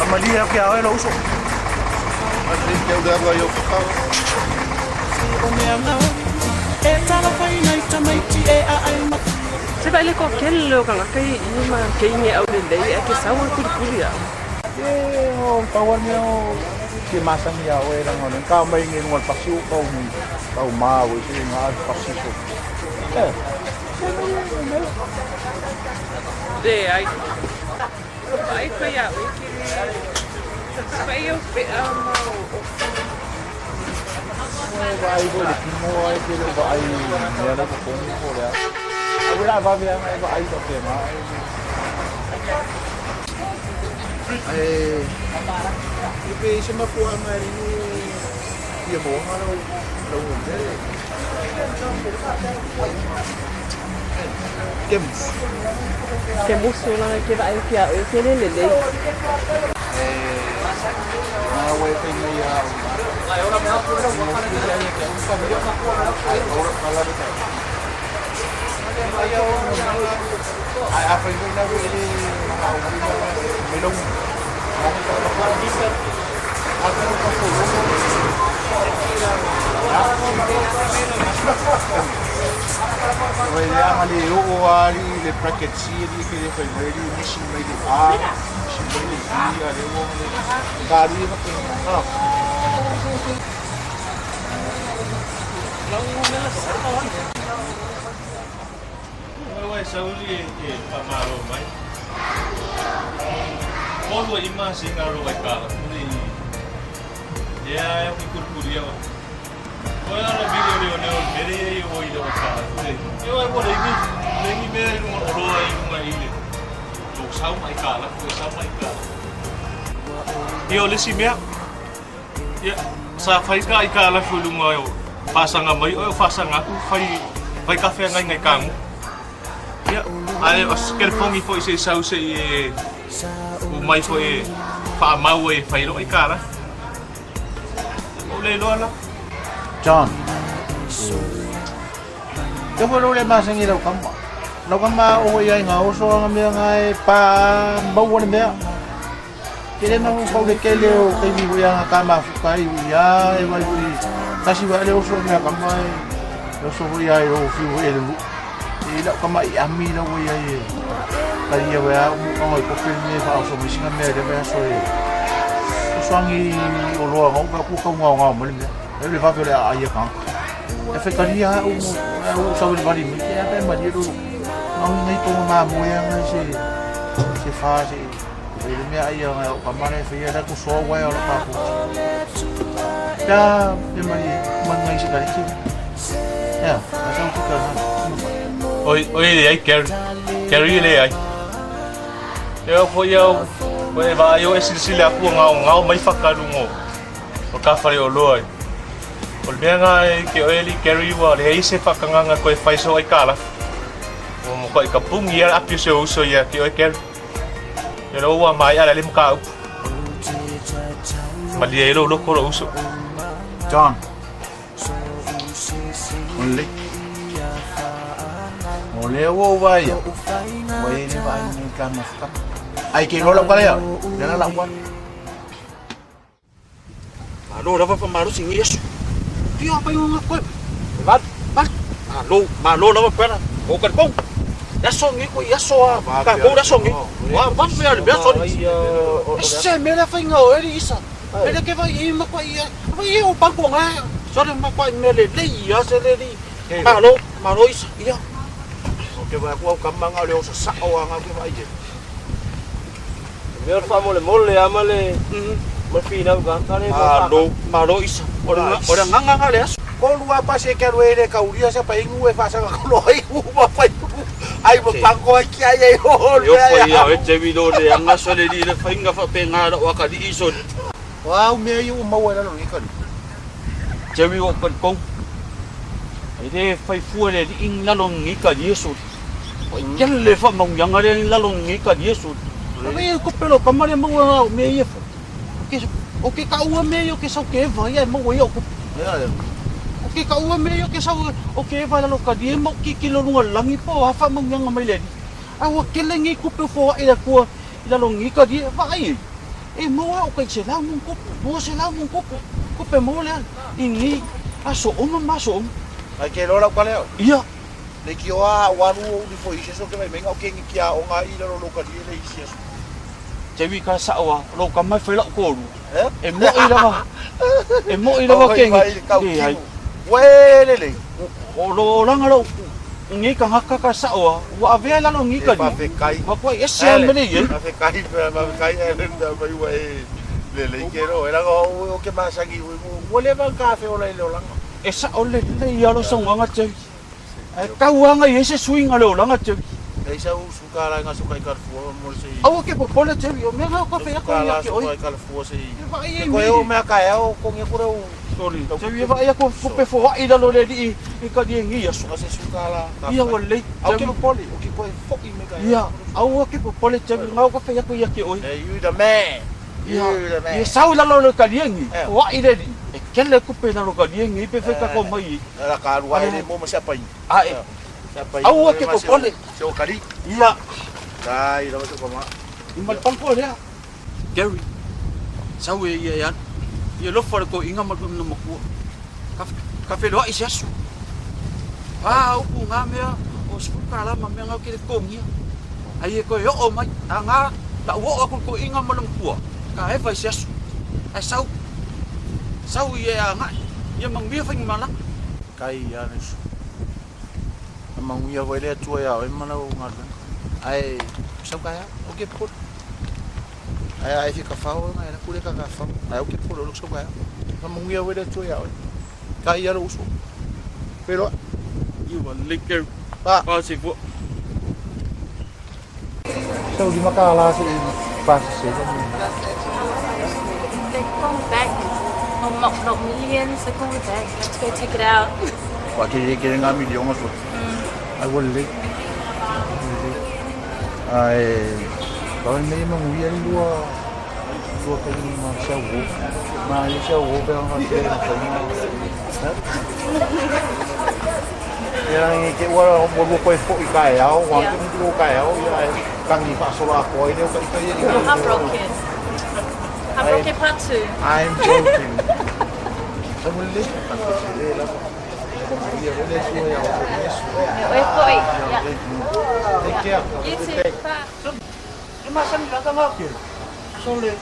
Amalia ke a oe lo uso. Se vai le ko kele o kanga kai i ma ke inge au le lei a ke sau o kuri kuri a. E o pau mea o ke masangi a oe langa o ka mai nge nunga pasi o kau mu kau ma o se nga pasi so. E. Le ai. Ai ko ia o ke Vai o pe a ma o. Vai foi le kimo ai ke le vai mea la ko ko le. A wera va vea mai vai to ke ma. E i pe se ma pua mai ni ia mo nga lo lo me. Ke Ke musu la ke vai ke a o ke le le lei. Ngā wai pe ngai a. Ai ora me apu ora mo ki ia ke un pa mia. Ai ora kala be tai. Ai ai a fai na we le ma u me lo. Wai le anga le o ali le bracket C li ke le fai mai li misi mai le A misi mai le B a le o le ka li ma ke ha. Wai sauli e whamaro mai. Kōrua i mā se ngā roa i kāla kure i. Ia e o kurikuri awa. Koe ara viri o leo leo mere e o i leo kāla kure. E o ai wale ngi, le ngi mea i runga o roa i runga i le. Tō sau mai kāla, koe sau mai kāla. Ia o lesi mea. Ia, sa whai ka i kāla fui lunga o whasanga mai, o whasanga aku, whai, whai kawhea ngai ngai kāngu. Ia, ai o skelefongi fo i se sau se i e u mai fo e wha mau e whairo i kāla. O le loa la. John. Te fo le masangi lau kama. Lau kama o ia ngā oso nga mea ngā e pa mau le mea. Ke le mau pau le kele o kei mi ia ngā kama fuka i ia e vai hui. Kasi wa le oso mea kama e. Oso hui ai o fiu e le lu. I lau kama i ami lau ia e. Ka ia wea umu ka ngoi kope me wha oso misinga mea le mea so e. Oso angi o loa ngau ka ku kau ngau ngau mali mea. E le vawe le a ia kanga. E whekaria au mo au sa wale wari me ke ape mari ro. Ngau ngai tonga mā moe ngai se se wha se e le mea ai ngai o ka mare whai la ku soa wai o la ka ku. Ya e mari man ngai se kari ki. Ya, a sa ku ka ha. Oi, oi le ai Gary. Gary le ai. E o fo iau, ko e vai o e silisili aku ngau ngau mai whakarungo. O ka whare o loa. O le mea ngā e ke oe li Gary ua le hei se whakanganga koe whaiso ai kāla. O mo koe ka pungi ia api se uso ia ke oe Gary. Ia lo ua mai ala le muka upu. Malia e lo loko lo uso. John. O le. O le o vai. Vai le vai ni ka ma. Ai ke lo la ka le. Le la la wa. Malo lava pa malo singi yesu. Pia pa yung nga koe. Vat, vat. Malo, malo lava pera. O ka pong. Yaso ngi ko yaso a. Ka ko yaso ngi. Wa va me ale yaso ni. Se me la fainga o eri isa. Ele ke vai i ma ko ia. Vai i o pa ko nga. So le ma ko me le le ia se le li. Malo, malo isa. Ia. O ke vai ku ka manga le o sa sa o anga ke vai je. Mea fa mo le mole ama le ma fina ka ka le Malo, malo isa. Ora ora nganga nga le aso. Ko lua pa se ke ro ele ka uria se pa ingu e fa sa ka lo ai u ma fai. Ai mo pa ko ki ai ai o Yo fo ia e te vi lo le anga so le li le fainga fa pe nga wa ka di iso. Wa u me i u mau era lo ni ka. Te vi o ka ko. E le fai fua le li ing la lo ngi ka Yesu. O i le fa mau yanga le la lo ngi ka Yesu. Ai ko pelo ka mare mau a me ia fo. Ke o ke ka ua me o ke sau ke vai ai mau ia ko. Ya ya. O ke ka ua me o ke sau o ke vai la lo ka di mau ki ki lo lunga langi po a fa mau yanga mai le. A ua ke le ngi ku pe fo i la kua i la lo ngi ka di vai. E maua au kai selau ma ona tupu, 200 ma ona tupu, tupe maua lea i nei aso uma ma aso uma. Ai ke loa lau kale au. Ia. Le ki oa a walu o uli fo isi aso ke vai mai nga o ke ngi kia o nga i lalo lo kali le isi aso. Te wi ka sao a lo ka mai fai lau kolu. E mo'i lava, e mo'i lava ke ngi. Leai. Ue le le. O lo olaga lou ngi kangaka ka sao a ua avea i lalo ngi kali. Mafekai. Matua ese a mele i ai. Mafekai, mafekai e le mea mai ua e lelei ke ro. E langa o ke masangi ua leva ka fe ola i le olaga. E sao lelei a lo saunoaga Jerry. Ae tau lava i ai se suiga o le olaga Jerry. Nei sa usu ka la nga suka i kalafua mo se. Aua ke popole Jerry, o mea nga o ka whai ako ia ke oi. Suka i kalafua se. E vaai ai Ke koe o mea ka eo ko nge kore o. Sorry, Jerry e vaai ako kupe foai lalo le alii i ka lie ngi aso. Nga se suka la. Ia ua lelei. Au ke popole, o ke koe fo'i me ka eo. Ia, aua ke popole Jerry, nga o ka whai ako ia ke oi. Hey, you the man. Ia, ia sau lalo le ka lie ngi, foai le alii. E kele kupe lalo ka lie ngi pe whai ka ko mai i. La ka alua e le mo ma se apai. Ae. Aua ke popole. Se o kali. Ia. Kai lava se koma. I ma le pampo lea. Gary. Sau e ia e alu. Ia lofa le toeaina ma lona matua. Ka, ka feloai se aso. Pa upu ngā mea o $10 ma mea ngā ke le totogia. Ai e toe oo mai. A ngā, na ua oo atu le toeaina ma le matua. Ka efa i se aso. Ae sau. Sau ia e agai. Ia manuia faigamalaga. Kai ia le uso. A manuia foi le Atua ia oe ma lau galuega. Ae sau ka ea, au ke popole. Ae a e fia kafao e la kule ka kafao. Ae au ke popole o lou sau ka ea. A manuia foi le Atua ia oe. Kai ia lou uso. Feiloai. Ia ua lelei Gary. Pa. Pa se fua. Sau $5 se i pasese. They call me back. Oh, not, not millions, they call me back. I have to go take it out. Ua kele kele ngā miliona sua. Ai ua lelei. Lelei. Ae pau le mea ia manuia le lua lua taimi ma se au o. Ma le se au o pe ona te mawhai Ia ngi ke ua ua lua koe fo'i ka e ao, ua ke ngi ka e ao, ia e tangi whaasolo a koe leo ka ika ia i I'm heartbroken. Heartbroken part 2. I'm joking. Sa mo le le lava. Ia le sua ia o Oe fo'i. Yeah. Take care. You too. Bye. E masani lava nga ke. Sole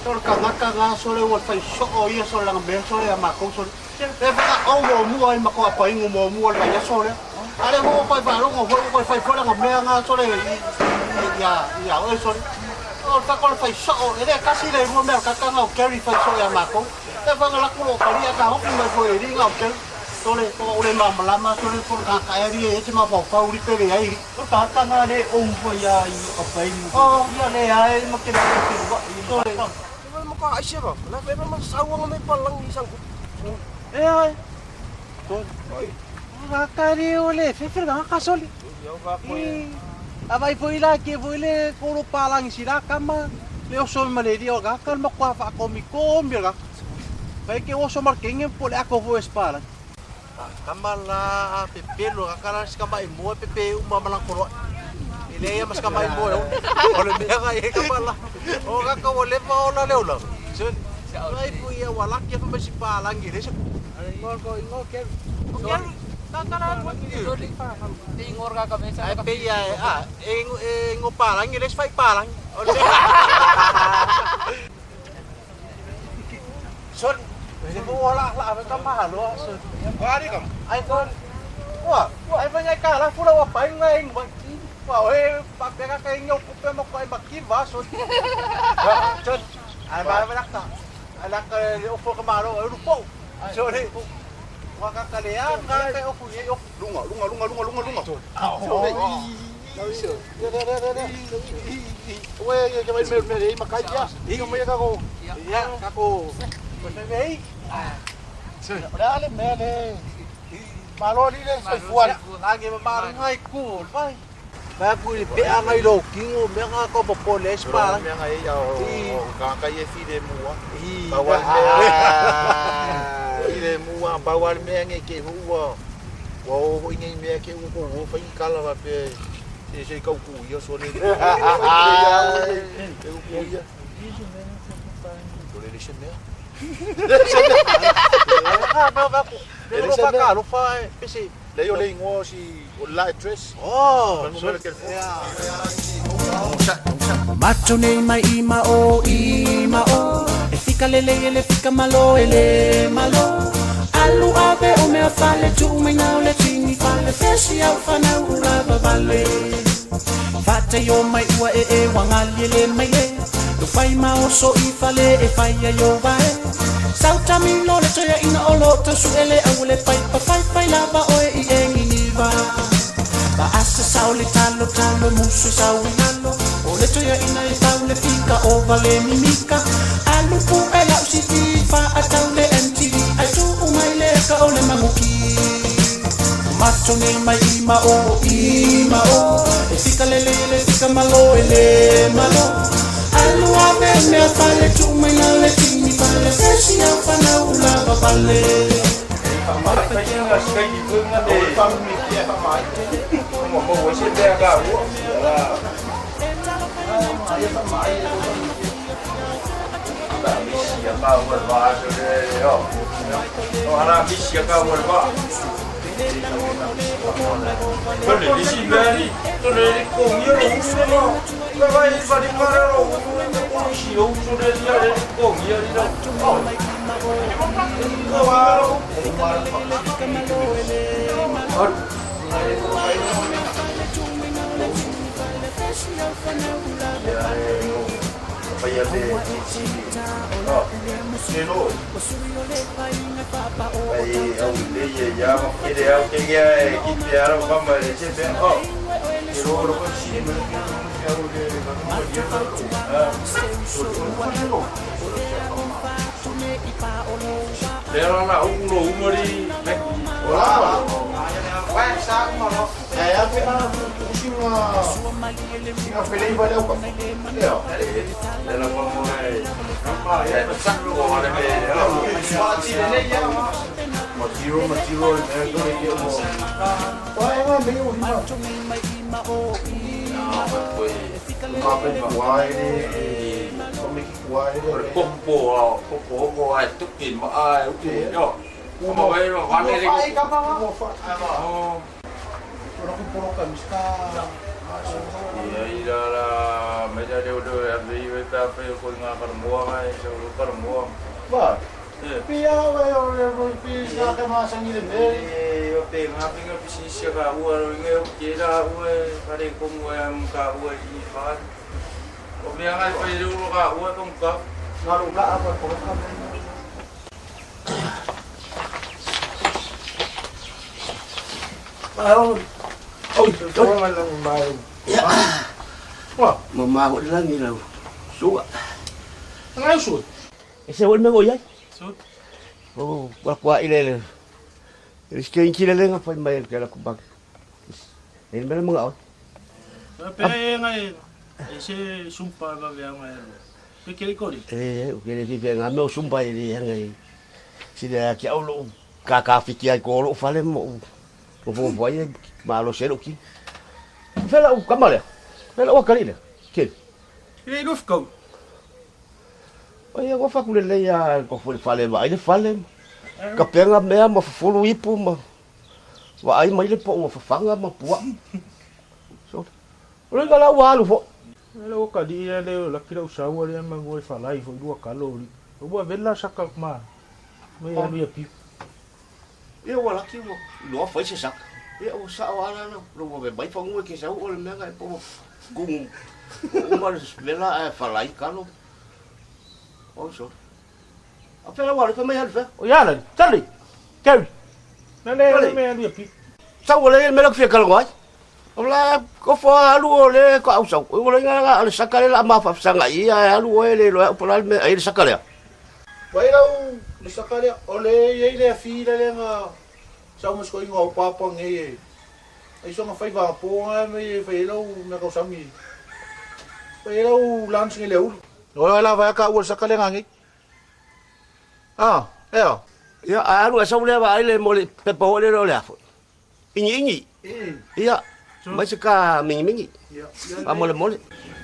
sole kangaka nga sole ua fai soo ia sole langa mea sole a makou sole. E whakaʻau muamua ai ma ko apaingo muamua le vaiaso lea. A le ho koe faalogo foi ua koe fai foi langa mea nga sole i ia ia oe sole. O le whaka o le fai soo, e le kasi le lua mea o kaka nga o Gary fai soo ia makou. E whanga laku lo kalia ka hoki mai foi e li nga o Gary. Sole, ko o le malamalama sole ko le kaka e li e ese mafaufau li pele ai. O kaka nga le ou foi ia i apaingo. Ia le ae ma ke le wai. Sole. E ai. Vakari o le fefe le ka soli. I a vai foi la ke foi le kolo palangi sila kama le oso ma le dio ga kal ma kwa fa komi komi ga. Vai ke oso mar kenge po le ako foi spala. Kama la pepelo ka kala si kama i mua pepe uma malang kolo. Ile ia mas kama i mua o le mea ga e kama la. O ka ka o le pa o la le ola. So ai pu ia wala ke fa si palangi le se. Ngor ko ngor ke. Sorry. Kakala Ingor ka kami sa Ai pe ia a e ngo palangi le fai palangi. Son le mo la la ka mahalo so. Wari kam. Ai kon. Ua, ai fa ngai kala fula wa pai ngai ngai. Ua e pa pega ka ingo kupe mo ko ai makiva so. Son. Ai ba ba lakta. Ai lak le ofo ka malo ai rupo. So le. Wa ka ka le a ka ka ofu ye ofu. Lunga, lunga, lunga, lunga, lunga, lunga. Ue, ke mai me me ma kai ia. Inga mai ka ko. Ia ka ko. Ko se vei. Le ale mea le. Malo li le soifua. Langi ma malo ngai ku, vai. Vai ku le pe ngai lo kingo me nga ko po le spa. Mea ngai ia o ka kai e file mua. I. Pau ale mea. File mua, pau ale mea ngai ke hua. Ua o hoi ngai mea ke ua ko ua whai kala wa pe se se kau ku ia so le. Ke ku ia. O le se mea. E le se mea. Alofa e pese. Le o le ingoa si o la address. Oh, Macho nei mai i ma o i ma o E fika lele ele fika malo ele malo Alu ave o mea fale tu mai nau le tini fale Fesi au whanau ura vavale Fate yo mai ua e e wangali ele mai le Lo fai ma o so i fale e fai a yo vae Sauta mi lo le toia ina o lo tausu ele au le pai pa fai fai lava oe i engi niva Pa asa sao le talo talo musu sao i lalo O le toia ina e tau le fika o vale mimika Alu pu e lau si fa a tau le MTV Ai tu umai le ka o le manguki Macho nei mai i ma o i ma o E fika lele le fika malo ele malo Alu ave mea fale tu mai na le tini fale Fesi au whanau lava vale Mama langi lau. Suga. Ngai su. Ese o me voy ai. Su. Oh, kwa kwa ile. Es que inchile lenga fai mai ke la kubak. El me mga o. Pe ngai ese sumpa va vea ngai. Pe ke kori. Eh, o ke le fi nga me sumpa ile ngai. Si de ki au lo ka ka fiki ai ko lo fale mo. O vo voi ma lo selo ki. Fela o kamale. Fela o kalile. Ke. E lo fko. Oi go fa kule ya ko fo fale ba ile fale. Ka penga mea ma fofolo ipu ma wa ai mai le po o fafanga ma pua. So. O le la wa lu fo. Le o ka di le la kila usawa le ma ngoi falai fo lua kalo li. O wa vela saka ma. Me ya lu ya pi. E o la ki lo fa se saka. E o sa wa la lo wa be bai fa ngoi ke sa o le mea ngai po ku o ma vela e falai kalo. O so. A fela wa le fa mai alfa. O ya la, tali. Kau. Na le me alu pi. Sa o le me la fia kalo ai. O la ko fa alu o le ko au sa. O le nga le saka le la ma fa sanga ia alu o le lo o la me ai le saka le. Vai lau le saka le o le ia le fi le nga sa mo sko ingo papa nge. Ai so nga fai va po nga me fai lau me ko sami. Fai lau lans nge le u. O la va ka o saka le nga nge. Ah, eo. Ia alu sa le va le mo le pe po le lo le afo. Ingi ingi. Ia. Mai se ka mingi mingi. A mole mole.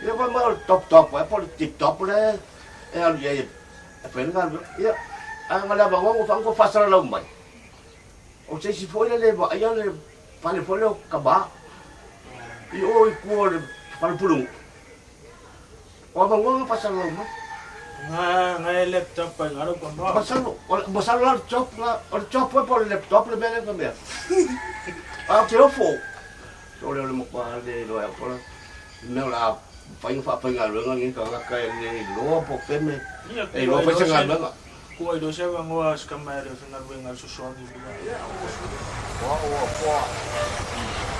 Ia fai mai o le top top e po o le tip top le e alu i ai e fai le galuega. Ia, a na le avanoa ua fagu faasalalau mai. O se isi foi le le vaaia le fale foi lea o tama i o i tua o le fale pulunuu. O avanoa na faasalalau mai. Nga nga e laptop ai nga lau kama. Masalo, masalo la o le job la, o le job foi po o le laptop le mea lea na mea. A o te ofo. So o le matua le iloa e au la. Mea o le a mafai ona faafaigaluega lenei tagata e le iloa po o fea mea e iloa fai se galuega. Kua iloa se avanoa se tama e le faigaluega e fesoasoani i le O au ua koa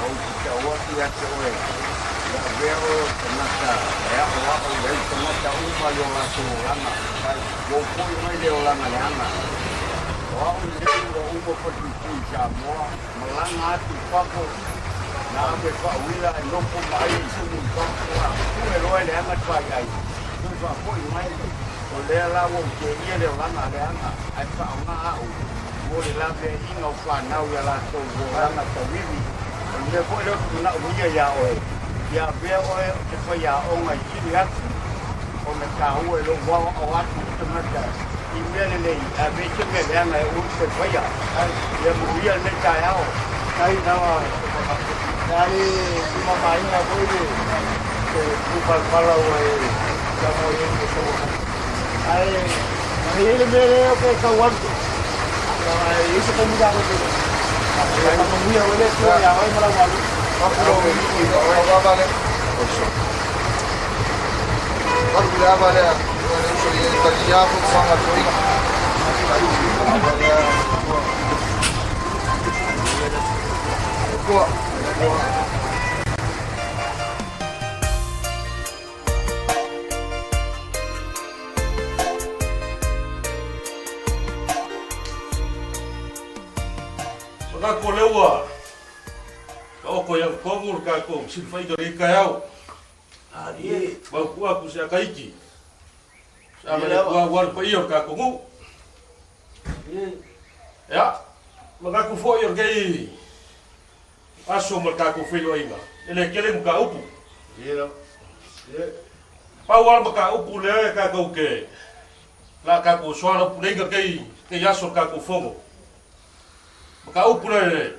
au i te tau atu ia te oe, ia avea oe o le tagata e aʻoaʻo i ai tagata uma i o latou olaga, ua ou foi mai le olaga leaga. O au lenei ua uma falepuipui i Samoa, malaga atu i fafo, na ave faauila e nofo ma ai i tumu i fafo, a pue loa e leaga le faiai, toe faafoi mai, o lea la ua ou teia le olaga leaga, ae faaaoga au mo le laveaiina o fanau i a latou olaga tauivi. O le mea foi lea ou te manaomia iā oe, ia avea oe o se faiaoga e sili atu ona taua i lou aoao atu i tagata i mea lelei, ae avea i se mea leaga e aua ne i toe faia. Ia manuia lenei taeao. Faafetai lava le tumamaina foi le pupalapala ua e saunoa i ai mo soua mai. Ae na i ai le mea lea ou te tau alu, ae i ai se taimi tatou te faamanuia ai le Atua ia oe ma lau galuega. Manatu o lea ua taoto i agatonu le tatou silafaiga i lenei taeao. Mautu atu se Ataiti, se ava le Atua aua le paia o le tatou nuu. Ia, manatu foi o lenei aso ma le tatou feiloaiga, e le tele ni mataupu. Pau lava le mataupu lea e tatou te la tatou soalaupuleina lenei aso o le tatou fono. Mataupu lea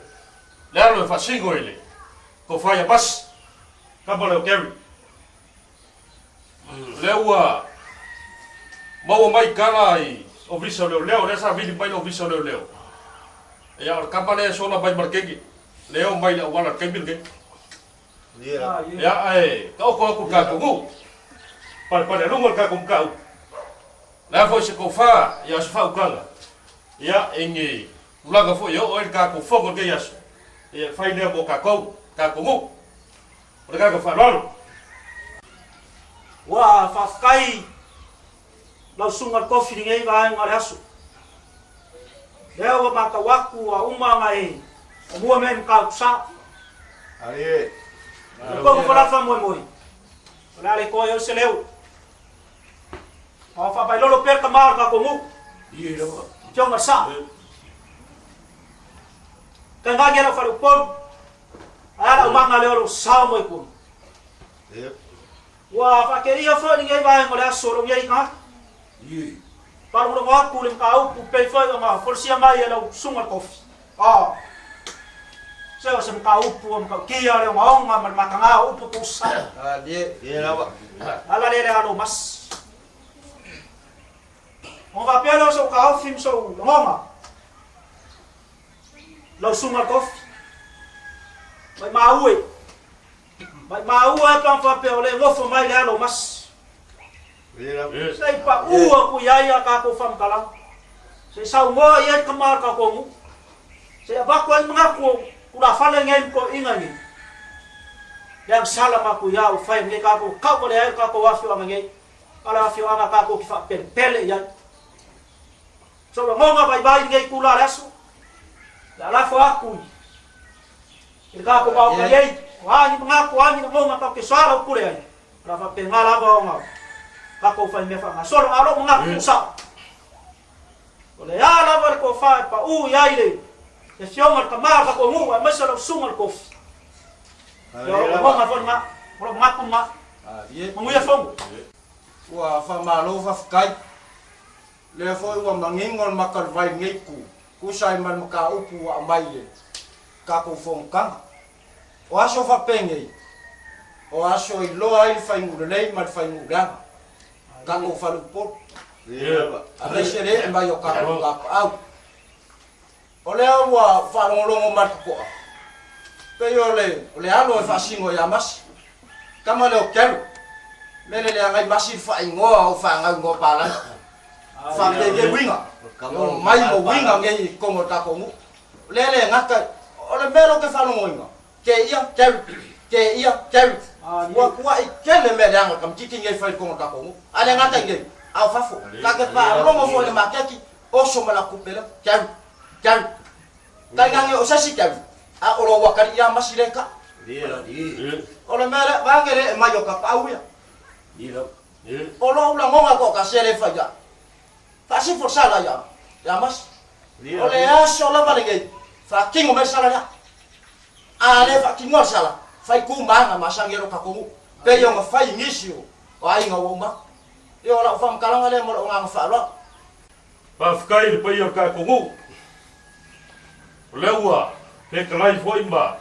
le alo e faasino i le tofa ia Masi, tama lea o Gary. Lea ua maua mai tala i Ofisa o Leoleo, lea sa vili mai le Ofisa o Leoleo. Ia, o le tama lea e sola mai ma le kenge, lea e omai i le auala i le taimi lenei. Ia, ae taoto atu i le tatou nuu, palepalealuga le tatou mataupu. O le a foi se tofa, ia o se faautaga, ia, i ni tulaga foi e oo ai le tatou fono i lenei aso, ia, e fai lea mo tatou, tatou nuu. O le agaga faaaloalo. Ua faafetai lau susuga i le kofi i lenei vaega o le aso. Lea ua matau atu ua uma ona e omua mea i Matautusa. O le kohu falafa moemoe, o le a le toe ai se leo. A o faapailolo pea le tama o le tatou nuu, Afioga i le Sao. Tainane lau faleupolu, Ae a lau maga lea o lou sao mai kulu. Ua faakeia foi lenei vaega o le aso o lou nei tagata. Faalogologo atu i le mataupu pei foi ona folasia mai e lau susuga le kofi. A se o se mataupu ua matautia le ogaoga ma le mataga o upu tuusa. Ala lea le alo masi. Ona faapea lea o sou taofi ma sou lagona. Lau susuga le kofi. Maimau e. Maimau e pe ana faapea o le nofo mai le alo o Masi. Se i pau atu i ai a tatou faamatalaga. Se i saunoa i ai le tama o le tatou nuu. Se i avatu ai manatu o tulafale nei ma toeaiina nei. Le agasala matou ia ua fai nei tatou tau valea ai le tatou afioaga nei. A o le afioaga tatou te faapelepele i ai. Sou lagona vaivai i lenei itula o le aso, le a lafo atu i le tatou Maota nei, o a ni manatu, o a ni lagona tatou te soalaupule ai, o le a faapena lava ona tatou faimea faagasolo. A o lou manatu tuusao, o le a lava le tofa e pau i ai le Afioga i le Tama o le tatou nuu aemaise lau Susuga i le Kofi. Ia, o lou lagona foi lena, o lou manatu lena. Manuia fono. Ua faamalo faafetai. Lea foi ua manino le maka o le vai i lenei itu, tusa ai ma le mataupu ua aumai i le tatou fonotaga. O aso faapenei, o aso e iloa ai le fainuu lelei ma le fainuu leaga, tatou fale Upolu, aemaise le ee mai o tatou tapaau. O lea ua faalogologo ma le totoa, pei o le o le alo e faasino ia Masi, tama lea o Gary, mele leaga ai Masi le faaigoa o fanau igoa palagi. Faapei e uiga, e omai ma uiga nei i totonu o le tatou nuu. O lea le gata, o le mea lea ou te faalogoina, kēia Gary, kēia Gary. Ua tuai tele mea leaga o le tamaitiiti nei e fai i totonu o le tatou nuu. A le gata i inei, a o fafo. Ta te faalogo foi i le maketi, Oso ma lau tupe lea. Gary, Gary. Tainane o se isi Gary, a o lou atalii lava masi lea ta. O le mea lea, vaeane le ee mai o tapaau ia. O lou lagona toatasi e le fai ai. Faasifo le sala ia, ia Masi. O le aso lava lenei, faatino mai le sala lea. A le faatinoa le sala, fai tu ma aga masani ai lo tatou nuu. Pei ona fai i nisi o aiga ua uma atu. Ia o lau faamatalaga lea ma lou agaga faaaloalo. Faafetai i le paia o le tatou nuu, o lea ua fetalai foi ma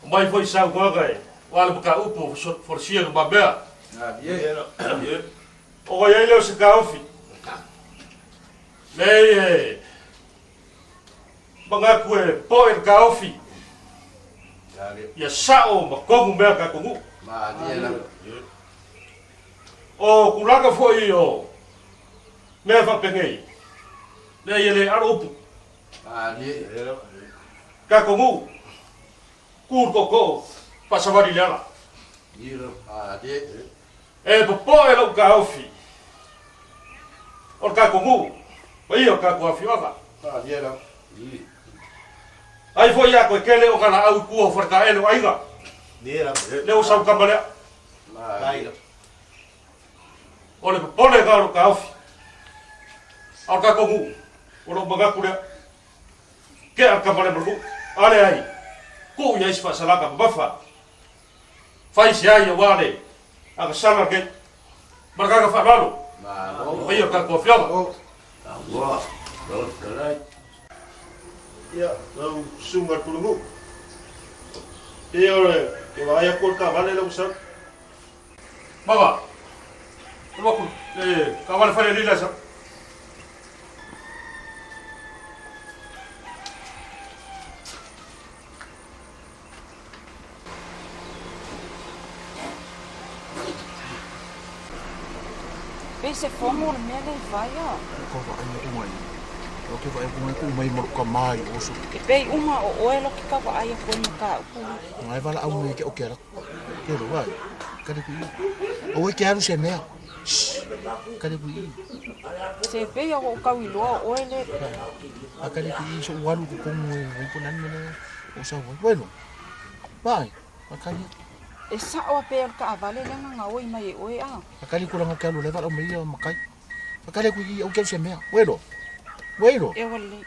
aumai foi saunoaga e aua le mataupu ua folasia i lumamea. Ona i ai lea o se taofi, leai e manatu e poe le taofi ia sao ma tonu mea a le tatou nuu. O tulaga foi o mea faapenei, leai e le alo upu. Tatou nuu, tu le tootoo, faasavali le ala. E popoe lou taofi o le tatou nuu, paia o le tatou afioaga. Ai foi ia koe kele o ka laau i tua o Faletaele o aiga. Lea ua sau tama lea. O le popole lena o lou taofi. A o le tatou nuu, o lou manatu lea, tea le tama lea ma le nuu. A leai, tuu i ai se faasalaga mamafa, fai se ai aua le agasala lenei. Ma le agaga faaaloalo, le paia o le tatou afioaga. Ia, lau susuga i le Pulenuu, pei o le vaai atu o le taavale lea ua sau. Maga, alu atu le taavale fale alii la e sau. Pei se fono le mea lea i fai a. Ka vaai atu ngai. O ke vaai atu ngai ku mai mo ka mai oso. E pei uma o oe lo ke ka vaai atu ai mataupu. Ngai vala au nei ke o ke ala. Ke lo vai. Ka le kui. O ke alu se mea. Ka le kui. Se pei a o kau i loa o oe le. A ka le kui so walu ko kongu e ko nan mele o sa wai. Wai lo. Vai. A ka le. E sao a pea o le taavale lea na gaoi mai e oe a. A ka le kulaga ke alu leva lau mai ia makai. A ka le kui au ke alu se mea. Wai lo. Wai lo. E ua lelei.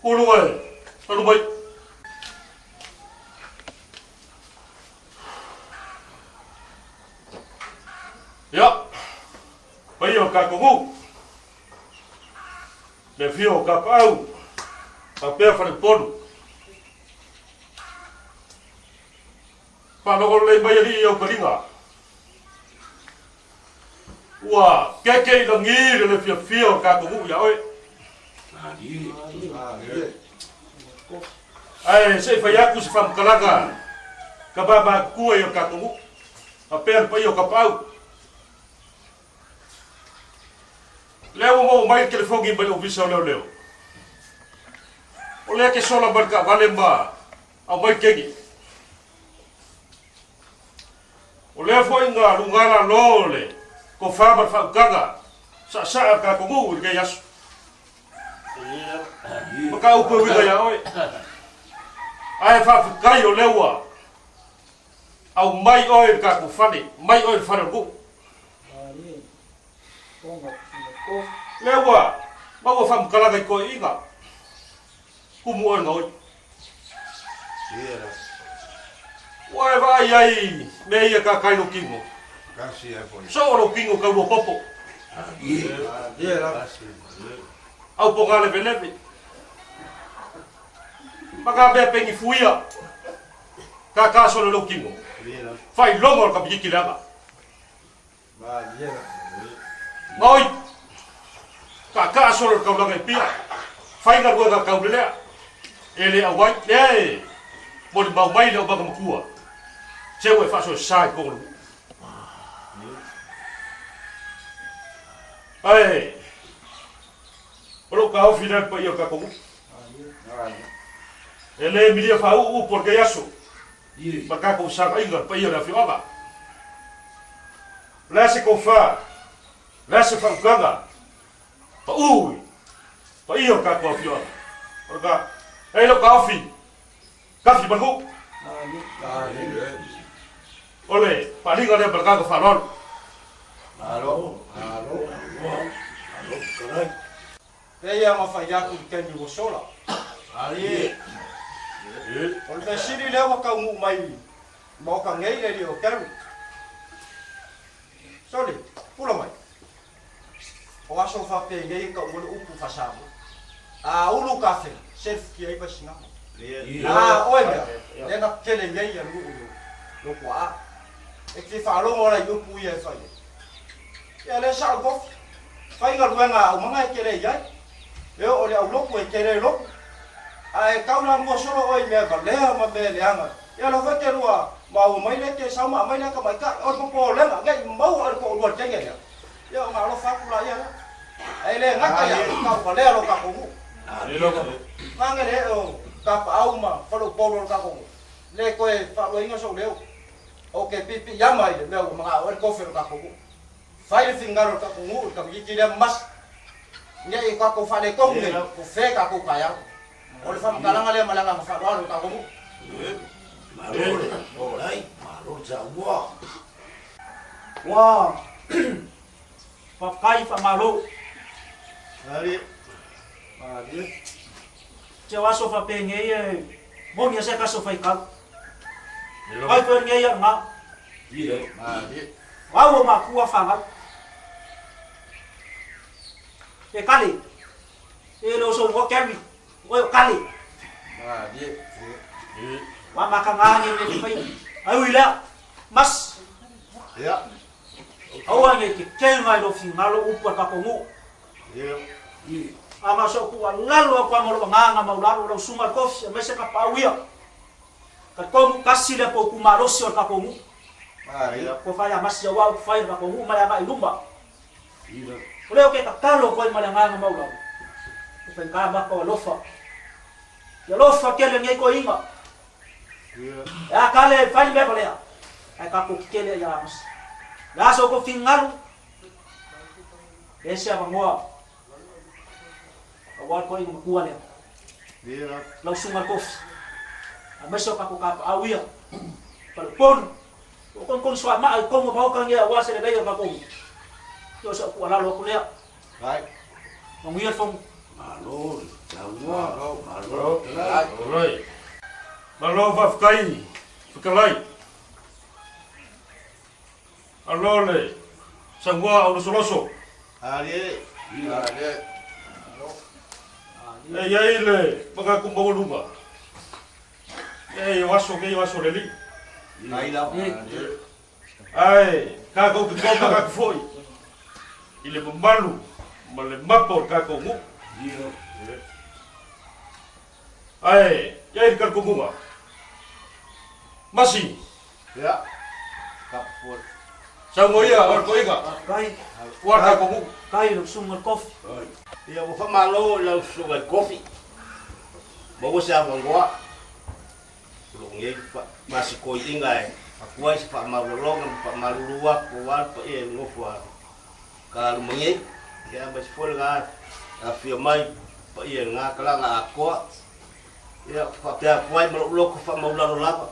Ulu e, alu mai. Ia, paia o tatou nuu, le afio o Tapaau, faapea Faleupolu. Faalogo lelei mai alii i au taliga. Ua keke i lagi le le fiafia o le tatou nuu iā oe. Ae se i fai atu se faamatalaga ka mamatutua i o le tatou nuu, faapea le paia o Tapaau. Lea ua maua mai le telefoni mai le Ofisa o Leoleo. O lea ke sola mai le taavale ma aumai kegi. O lea foi na luga lalo le tofa ma le faautaga saasaa le tatou nuu i lenei aso. Mataupu e uiga iā oe. Ae faafetai o lea ua Aumai oe i le tatou fale, mai oe i le fale o le nuu. Lea ua maua faamatalaga i toeaiina, tumu oe gaoi. Ua e vaai ai i mea ia tata i lou tino. Soo lou tino taulua popo. Au poga leveleve. Ma ka mea peni fuia. Tata solo lou tino. Failoga o le kapikiki leaga. Gaoi! Taataa solo le taulaga i Apia. Fai galuega taulelea. E le auai, lea e molimau mai le aumaga matua, se ua e faasoesa i totonu o le nuu. Ae, o lou taofi lea i le paia o le tatou nuu. E le milia faauu upu o lenei aso ma le tatou fesaagaiga i le paia o le afioaga. O le a se tofa, o le a se faautaga, pau i paia o le tatou afioaga. O le ka, e lou taofi, tafi ma le nuu. O le paaliga lea ma le agaga faaaloalo. Malo, malo, malo fetalai. Pei ona fai atu i le taimi ua sola. O le mea sili lea ua taunuu mai i Maota nei le alii o Gary. Sole, pula mai. O aso faapenei e tau ai le upu faa-Samoa. A ulu kafe, self kia iva sinama. A oe mea, lea na tele nei ia nuu i lou tuaa. E te faalogo la i upu ia e fai ai. Ia lea sa ou kofi. Fai galuega a aumaga e tele i ai. E oo i le aulotu e tele lotu. Ae tau la mua solo oe i mea valea ma mea leaga. Ia la foi te lua maua mai lea te sau ma aumai lea tamaitai. O le popolega nei maua oe le toalua i le teine lea. Ia ona alofa atu la ia lea. Ae le gata ia tau valea lo tatou nuu. Gage le ee o tapaau ma faleupolu o le tatou nuu. Le toe faaluaina sou leo. Ou te piipiiama i le mea ua manao ai le kofi o le tatou nuu. Fai le finagalo o le tatou nuu i le tamaitiiti lea mas ne i tatou faaletonu nei, o fea tatou taeao. O le faamatalaga lea ma le agaga faaaloalo i le tatou nuu. Malo le fetalai, malo le saunoa. Ua faafetai faamalo. Te o aso faapenei e moni a se ka so faitau. Ai koe nei a nga. Au o makua whanau. E kale. E lo so ngo kemi. Oe o kale. Wa maka nga nge me te whai. Ai ui lea. Mas. Aua nge ke keu ngai lo whingalo upu a kako ngu. A ma so ku lalo a kwa mo nga nga maulalo lau sunga kofi a mese ka pau ia. Ka komu kasi le po ku malosi o ka komu. Ko fai a masi au fai ka komu ma ya luma. O leo ke tatalo koe ma le nga nga maulalo. O fai ka ma ko alofa. Ia alofa kele ngai ko inga. E a kale fai me balea. Ai ka ko kele ia mas. La so ko fingalu. E se avangoa. Aua ko inga makua lea. Lau sunga kofi. A mai so ka ko ka au ia. Pa le ponu. O kon kon swa ma ai kongo mau ka ngia aua se le lei o ka kongo. Yo so ku ala lo ku lea. Vai. Manguia fong. Malo, saunoa, malo. Alright. Malo faafetai fetalai. Alo le saunoa au losoloso. E i ai le manatu maualuga. E o aso nei o aso le alii. Ae tatou te toe manatu foi i le mamalu ma le mapa o le tatou nuu. Ae i ai le talitonuga. Masi. Saunoa ia o le toeaina. Ua le tatou nuu. Kai lau susuga i le kofi. Ia ua faamalo i lau susuga i le kofi. Maua se avanoa o loo nei pasikoiina e avatu ai se faamaulaloga ma faamalulu atu aua le paia i le nofo a Kaluma nei, ia aemaise foi lena afifio mai paia i lena talaga atoa. Ia, faapea atu ai ma lou loto faamaulalo lava.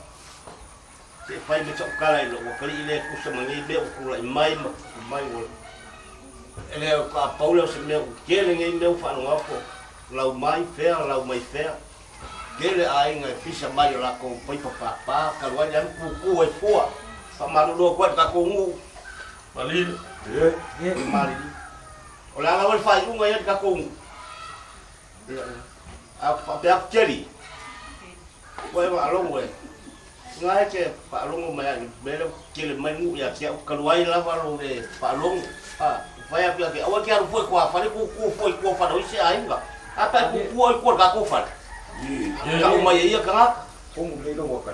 Se i fai mai sa'u tala i lo'u atalii lea e tusa ma nei mea ua tula'i mai ma tupu mai ua E le o ka pau lea o se mea ua tele nei mea ua faalogo atu lau mai fea lau mai fea. Tele aiga e pisa mai o latou paipa papa talu ai le alu kuku ai fua. Faamalulu atu ai i le tatou nuu. Malie. Malilie. O le a lava le faaiuga ia i le tatou nuu. A faapea atu Jerry, ua e faalogo e. Ina e te faalogo mai ai mea lea ua tele mai nuu ia te au, talu ai lava lou le faalogo. A, ua fai atu ia te au, aua e te alu fua i tuafale, tutu fua i tua o fale o isi aiga. A pe a tutu au i tua o le tatou fale, tau mai e ia tagata.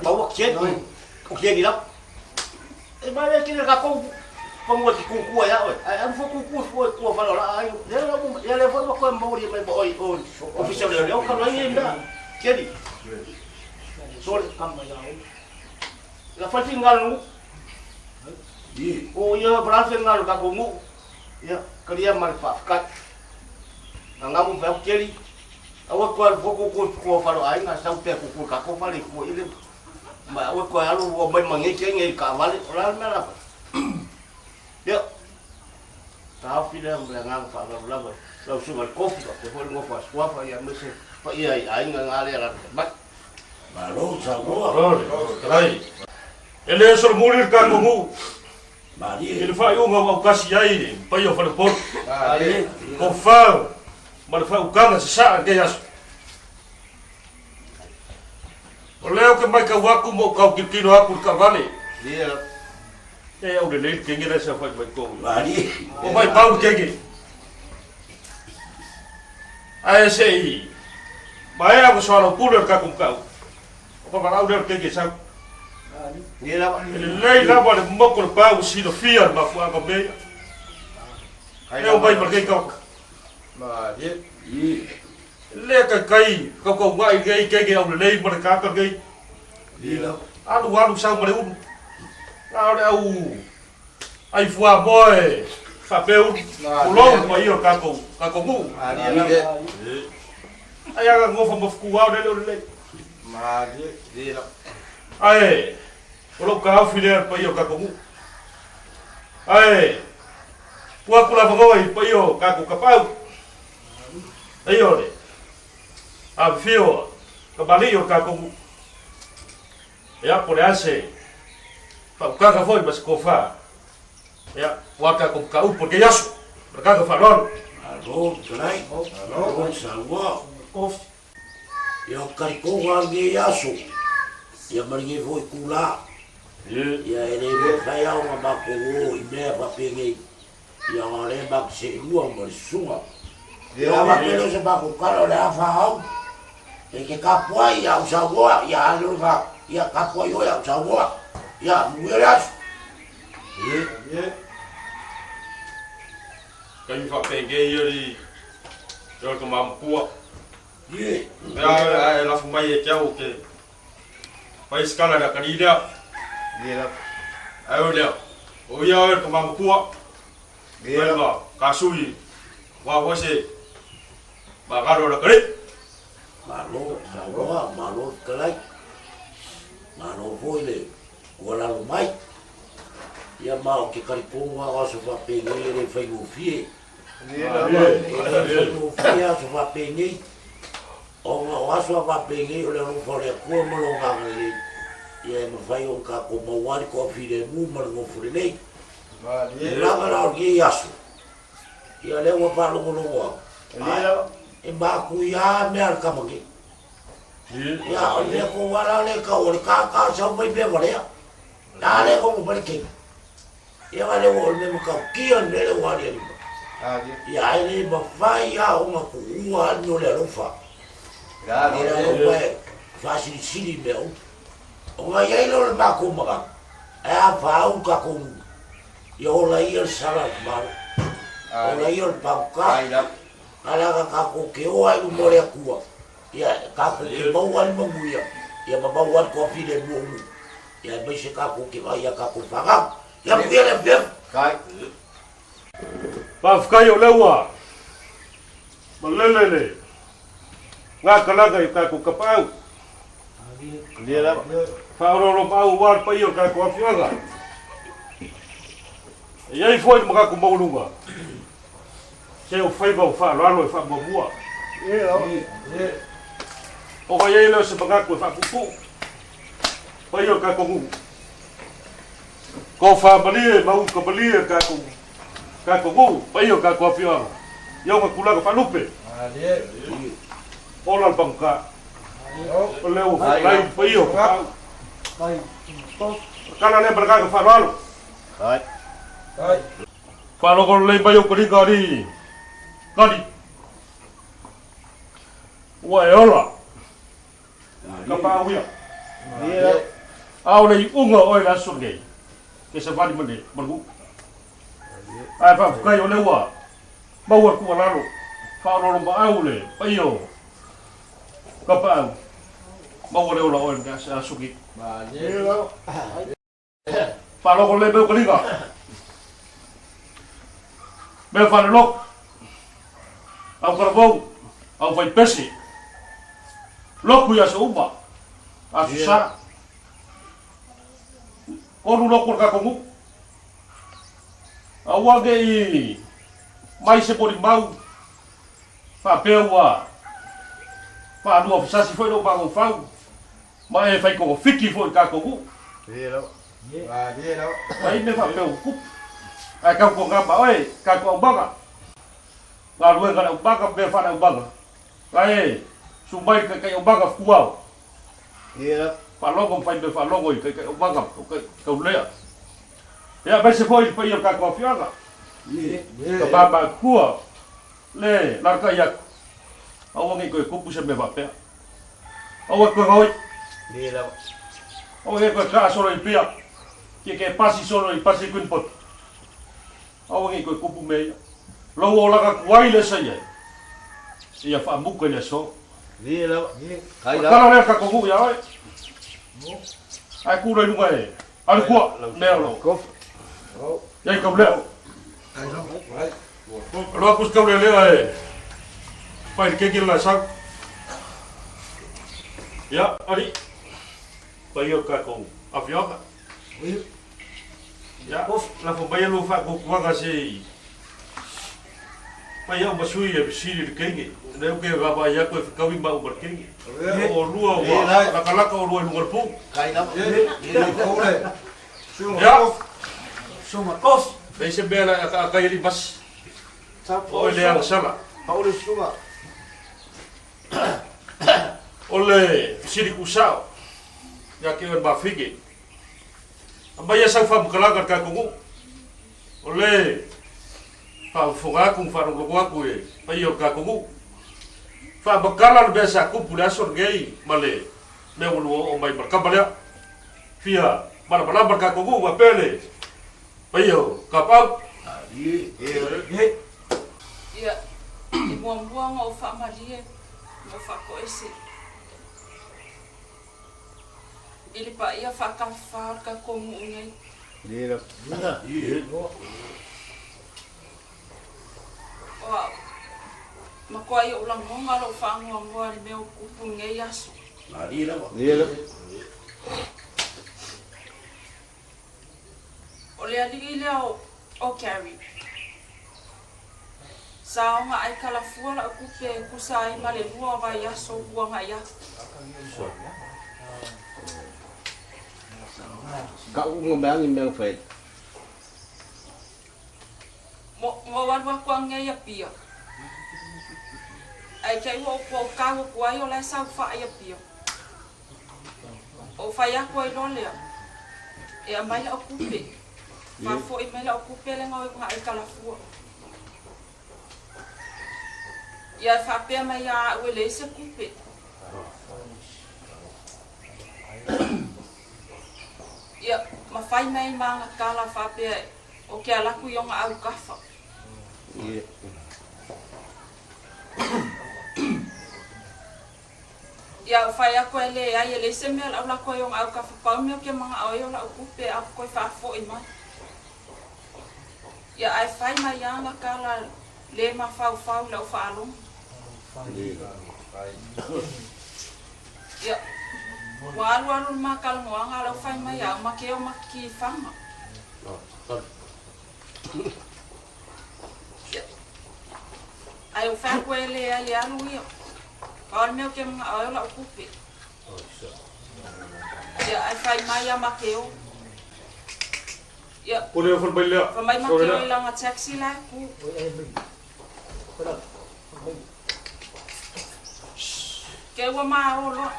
Maua Jerry, o Jerry lava. E mai le kile tatou pamua te kukua ia oe. Ae alu fua kukua fua i tua fale o la aiga. Lea la ua ia lea foi ua toe maua mai ma oi oi ofisa o leoleo ka mai nei mea. Keli. Sole kama ia oe. La fai fingal nu. O ia bra fingal ka ko mu. Ia kalia mal fa fakat. Nga mu fa keli. Awa ko al fua kukua kua fale o aiga sau pea kukua ka ko fale kua ile. Ma aua koe alu ua mai ma ngei kei ngei kaavale, o le a le mea lava? Ia, taofi lea ma le agaga faaaloalo lava i lau susuga i le kofi, faapea foi le nofo a Suafa, ia aemaise paia i aiga nga lea lalo mai. Malo Samoa. Malo fetalai. E le solomuli le tatou nuu i le faaiuga ua aukasi ai le paia o Faleupolu. Tofa ma le faaukaga sasaa i lenei aso. O lea ou te matau atu ma ou tau tilotilo atu i le taavale. E aulelei le kenge la e saofai mai totonu. Ua maimau le kenge. Ae se i maea ona soalaupule o le tatou mataupu, ona valaau lea o le kenge e sau. E lelei lava le motu o le pau e silafia le mafuaaga o mea ia. E omai ma lenei tagata. Le kaikai kaukauaʻi nei kenge aulelei ma le tagata nei. Alu alu sau ma le ulu. Na o le au ai fuamoa e faapea ulu. Tulou le paia o le tatou tatou nuu. Ai aga gofa ma fuku ao lele o lelei. Ae o lou taofi lea le paia o le tatou nuu. Ae tuu atu le avanoa i le paia o tatou tapaau. Eia o le afifio a kamali'i o le tatou nuu. Ia, po o le a se faautaga foi ma se tofa, ia, aua le tatou mataupu o lenei aso. Ma le agaga faaaloalo. Malo fetalai, malo saunoa. Ia o talitoga o lenei aso, ia ma lenei foi itula, ia e le mafai lava ona matou o i mea faapenei. Ia o lea matou seelua ma le susuga. Ia avatu ai lea o se matou tala o le a faaau. E te tapuai ia au saunoa, ia a leo ga, ia tapuai oe au saunoa. Ia manuia le aso. Taimi faapengei ia li leo le tama matua. Mea ae lafo mai e te au ke fai se tala i le atalii lea. Ae o lea, o ia oe le tama matua. Mai ma ka sui aua foi se magalo o le atalii. Malo saunoa, malo fetalai, malo foi le tuualalo mai. Ia ma ou te talitonu lava o aso faapenei e le faigofie. E le faigofie aso faapenei, ona o aso a faapenei o le alofa o le Atua ma Lona agalelei, ia e mafai ona tatou maua ai le toafilemu ma le nofo lelei. Tulaga la o lenei aso, ia lea ua faalogologo atu, e matuia lava mea a le tama nei. Ia, o le mea tonu lava la lea e tau o le tata sau mai mea valea, a lea e komo mai le keiki. Ia aua lea ua o le mea matautia le mea lea ua aliali mai. Ia ae le mafai lava ona tuua le mea o le alofa. O le alofa e faasilisili i mea uma. Ona i ai lea o le matou manatu, ae a faauu tatou nuu, ia ola ia le sala a le Malo, ola ia le paguta, a leaga tatou te o lava i luma o le Atua, ia tatou te maua ai le manuia, ia ma maua ai le toafilemu o nuu. Ia aemaise tatou te vaai ia tatou fanau. Ia manuia le afiafi. Faafetai o lea ua malele le gagalaga i o tatou tapaau. Faaoloolomaau aua le paia o le tatou afioaga. E i ai foi le manatu maualuga, se o faiva o faaaloalo e faamuamua. Ona i ai lea o se manatu e faapuupuu, paia o le tatou nuu. Tofamalie ma utamalie le tatou tatou nuu, paia o le tatou afioaga i ona tulaga faalupe. Ola le pagota. O lea ua fetalai le paia o Tapaau. Tala lea ma le agaga faaaloalo. Faalogo lelei mai ou taliga alii Kali. Ua e ola. Tapaau ia. A o le iuga o oe i le aso lenei, ke savali ma le nuu. Ae faafetai o lea ua maua le tuualalo faaoloolomaau le paia o Tapaau. Maua le ola o oe i le aso lenei. Faalogo lelei mai ou taliga. Mea faaleloko. Au talavou, au faipese. Loku i aso uma. Aso sa. Kolu loku o le tatou nuu. Aua ne i mai se molimau faapea ua faalua fasasi foi lou mafaufau Ma e fai togafiti foi i le tatou nuu. Ai mea faapea ua tupu. Ae tau toga ma oe, tatou aumaga. Galuega a le aumaga, mea faale-aumaga. Ae susu mai le taitai aumaga fetuao. Faalogo ma fai mea faalogo i taitai aumaga o taulea. Ia aemaise foi le paia o le tatou afioaga. Tama matutua le lalatai atu. Aua ne i toe tupu se mea faapea. Aua e toe gaoi. Aua e toe kaa solo i pia. Ke ke pasi solo i pasi kuin pot. Aua ne i toe tupu mea ia. Lou olaga tuai lea sa i ai, ia faamuta i le aso. Tatalo lea le tatou nuu ia oe. Ae tu loa i luga e alu i tua mea o lo o i ai taulea. Alo atu se taulelea e fai le keiki le la sau. Ia, alii, paia o le tatou afioaga. Ia, lafo mai lou faatuatuaga se i fai au ma sui e fesili i le keiki. O lea ou te vaavaai atu e fetaui maua ma le keiki. O oulua ua latalata oulua i luga o le pu. Ia, leai se mea la e akaaka ai alii Masi. O oe le agasala. O le fesili tuusao ia te oe le mafine. Aumaia sau faamatalaga i le tatou nuu. O le faafofoga atu ma faalogologo atu i le paia o le tatou nuu. Faamatala le mea sa tupu i le aso lenei ma le mea ua lua oo mai ma le tama lea. Fia malamalama le tatou nuu faapea le paia o Kapau. Ia, e muamua ona ou faamalie ma ou faatoese i le paia faatafafa o le tatou nuu nei. O au, matuai ou lagona lou faanoanoa i le mea o tupu i lenei aso. O le alii lea o Gary. Sa ona aikalafua la'u tupe e tusa ai ma le lua o vaiaso ua agai aku. Mo, mo alu aku anei Apia. Ae te i ua ou kau aku ai o la e saofaʻi Apia. Ou fai aku ai loa lea, e aumai la'u tupe. Faafoʻi mai la'u tupe lea na o i Kalafua. Ia e faapea mai ia a'u e leai se tupe. Ia, ma fai mai ma ana tala faapea o ke ala aku i ona aukafa. Ia, fai aku e leai, e leai se mea o le a ou lako ai ona aukafa pau mea o ke manaʻo ai o laʻu tupe a koe faafoʻi mai. Ia, ae fai mai ana tala le mafaufau i lau faalogo. Ia, Ua alualu le ma talanoaga a lau fai mai au ma ke o ma kifaga. Ae ou fai atu e leai e alu ia. Pau le mea ou te manao ai o lau tupe. Ia ae fai mai ia Makeo. Ia. Fai mai Makeo i lana taxi la e tu. Ke ua mao loa.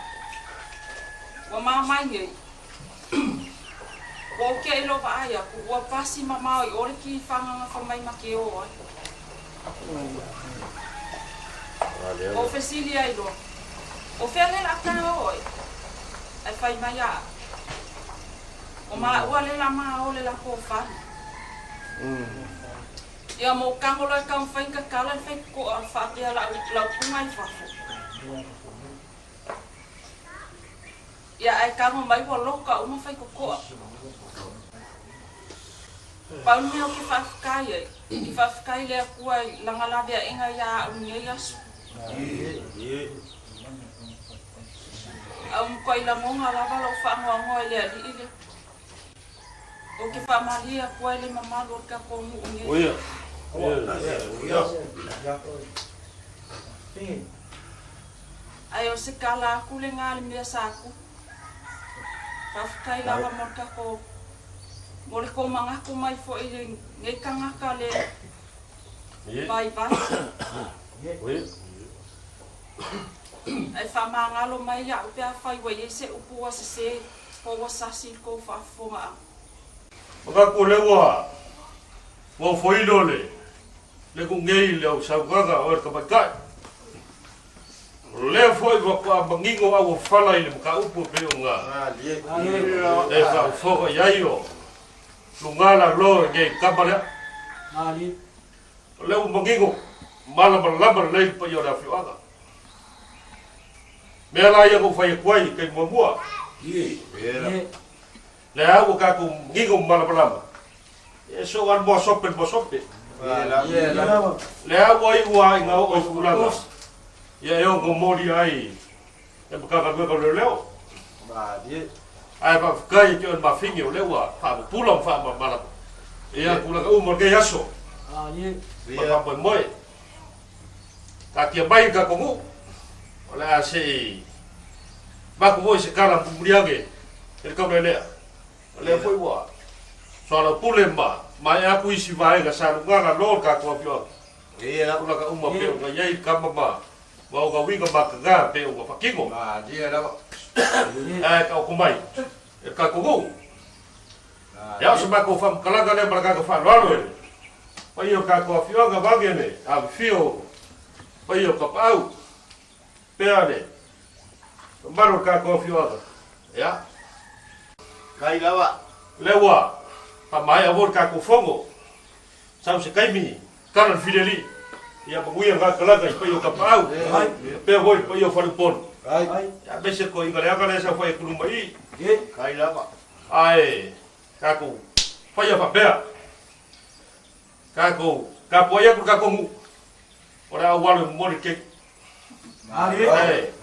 Ua mao mai nei. Ua ou keʻi loa vaai aku, ua pasi mamao i ʻo le kifaga na fai mai ma ke ō ai. Ua ou fesili ai loa, O fea le laa ta ō ai? Ae fai mai a au, O maua le la mao le lakou fale. Ia mo kago loa e taumafai ni tatala le fai koa faapea lau lau puga i fafo. Ia ae tago mai ua loka uma fai kokoa. Pau le mea ou te faafetai ai, ou te faafetai i le Atua i lana laveaʻega iā aʻu i lenei aso. A ua matuai lagona lava lou faanoanoa i le Alii lea. Ou te faamalie atu ai le mamalu o le tatou nuu nei. Ae o se tala atu lena le mea sa tupu. Faafetai lava mo le tatou, mo le tou manatu mai foi i lenei tagata le vaivai. Ae faamagalo mai iaʻu pe afai ua i ai se upu ua sese. Po ua sasi i le tou faafofogaaga. Makaku o lea ua ofoilo le nuu nei i le au saugaga o le tamaitai. O lea foi ua toa manino au fala i le mataupu e pei ona e faafofoga i ai o luga lalo i nei kama lea. O lea ua manino malamalama lelei le paia o le afioaga. Mea la ia na ou fai atu ai i taimi muamua. Lea ua tatou manino ma malamalama, e so o le moa sope le moa sope. Lea ua iu lava ina oo i tulaga ia e ono molia ai e Matagaluega o Leoleo. Ae faafetai e te oe le mafine o lea ua faapupula ma faamalamalama ia tulaga uma o lenei aso ma le faamoemoe. Taatia mai le tatou nuu, o le a se i avatu foi se tala mulimuli ane i le taulelea. O lea foi ua soalaupule ma maea atu isi vaega sa luga lalo o le tatou afioaga. Tulaga uma pei ona i ai le tama ma ona uiga mataga pei ona faatino. Ae taoto mai e le tatou nuu. Ia, o se matou faamatalaga lea ma le agaga faaaloalo e le paia o tatou afioaga vaeane le afifio o paia o Tapaau pea le mamalu o le tatou afioaga. Ia. Kai lava. Lea ua faamaea foi le tatou fono. Sau se taimi, tala le fileli. Ia manuia le gagalaga i paia o Tapaau, pea foi le paia o Faleupolu. Ia aemaise toeaiina leaga lea e saofai atu luma i i. Kai lava. Ae tatou faia faapea, tatou tapuai atu le tatou nuu, o le a ou alu e momoli le keiki. Ae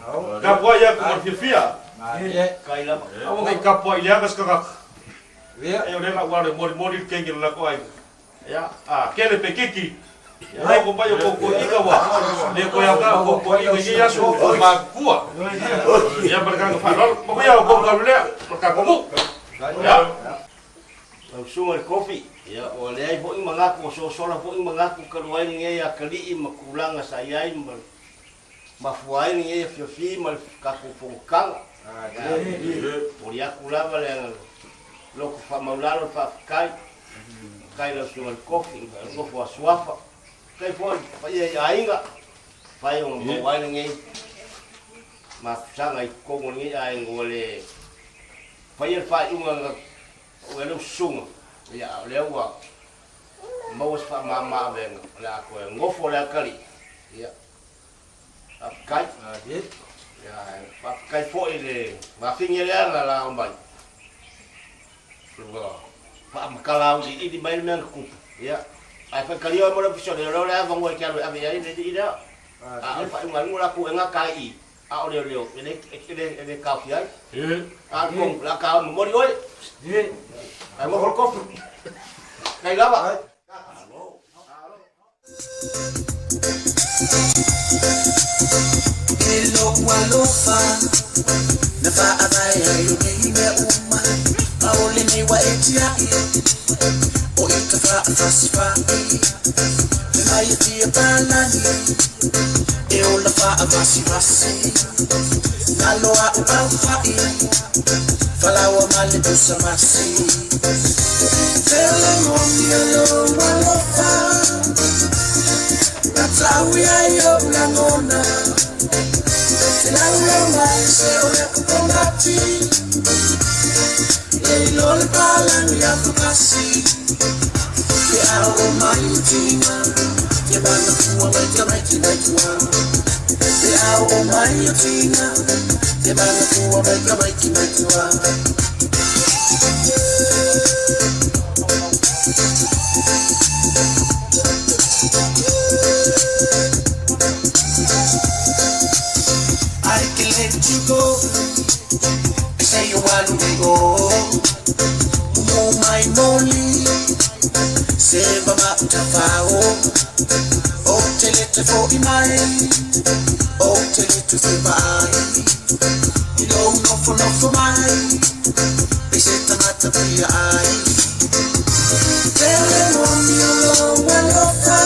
tapuai atu ma le fiafia. Aua ne i tapuai leaga se tagata. E o lea la ou alu e molimoli le keiki a le latou aiga. Ia, a kele pe kiki, ia loko mai o kou toeaiga ua le toe aoga o kou toeaiga i nei aso o matutua. Ia ma le agaga faaaloalo, manuia o kou galuelea ma le tatou nuu. Ia. Lau susuga i le Kofi, ia ua leai foi ni manatu, ua sosola foi ni manatu talu ai lenei atalii ma tulaga sa i ai ma mafua ai lenei afiafi ma le tatou fonotaga. Ia, momoli atu lava le loto faamaulalo le faafetai, faafetai i lau susuga i le Kofi, le nofo a Suafa, faafetai foi i le paia i aiga, mafai ona maua ai lenei mafutaga i totonu o lenei aiga ua le faia le faaiuga na pau ai lau susuga, ia a o lea ua maua se faamama avega o le a toe nofo le atalii, ia, faafetai. Ia, faafetai foi i le mafine lea na laga mai, ua faamatala auiliili mai le mea na tupu, ia, ae faitalia oe ma le Ofisa o Leoleo le avanoa e te alu e ave i ai le alii lea. A o le faaiuga a le latou e gata ai i i. A o leoleo, e le, e le, e le taofia ai. A o le komu, o le a ta momoli oe. Ae nofo le kofi. Kai lava. E lou alofa na faavae ai o nei mea uma ʻAʻole nei ua e tiaʻi O i ka faafasifaʻi Fai mai e tia palani E ola faavasivasi Nalo aʻu ʻaufaʻi Falaoa ma le pusa masi Fea le moni o lou alofa Na taui ai ou lagona Te laulau mai se o le kokonati Le ilo le palagi afakasi Ke ao o mai o tina Ke mana pua mai ka maiki mai tua Te ao o mai o tina Ke mana pua mai ka maiki mai tua I can let you go Say you want to go Mo mai moli Se va ma utafao O te le te fo i mai O te le te te vai I lou nofonofo mai I se tagata pia ai Fea le moni o lou alofa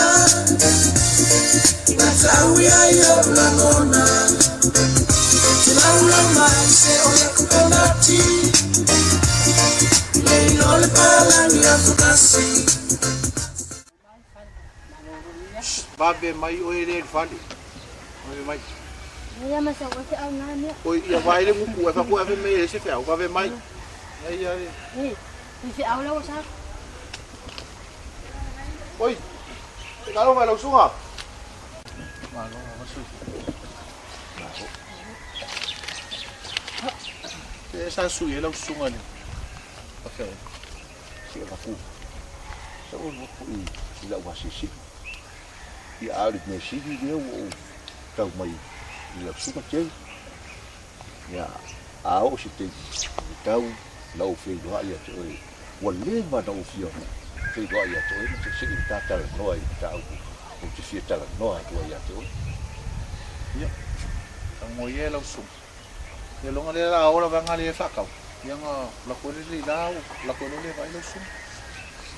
Na taui ai ou lagona Te laulau mai se o le kokonati Le ilo le palagi afakasi. Vave mai oe le fale. Vave mai. Ia ma sa o se au ngā mea. Oi, ia vai le nguku, e whaku ave mai e se whiau, vave mai. Ia ia e. Ei, i se au lau sa. Oi, te kalo vai lau sunga. Malo, masu. Te sa sui e lau sunga ni. Whawhea. Se vaku. Sa o vaku i i lau asiasi. Ia a o le mea sili lea ua ou tau mai i lau suka tele. Ia a oo se taimi e tau na ou feiloai ia te oe, ua leva na ou fia feiloai ia te oe ma te se i ta talanoa i le mataupu ou te fia talanoa atu ai ia te oe. Ia, tago ia e lau suka. Ia loga lea la ola vaega lea e faakau, ia nga lako ai le la lako ai le vaai lau susuga.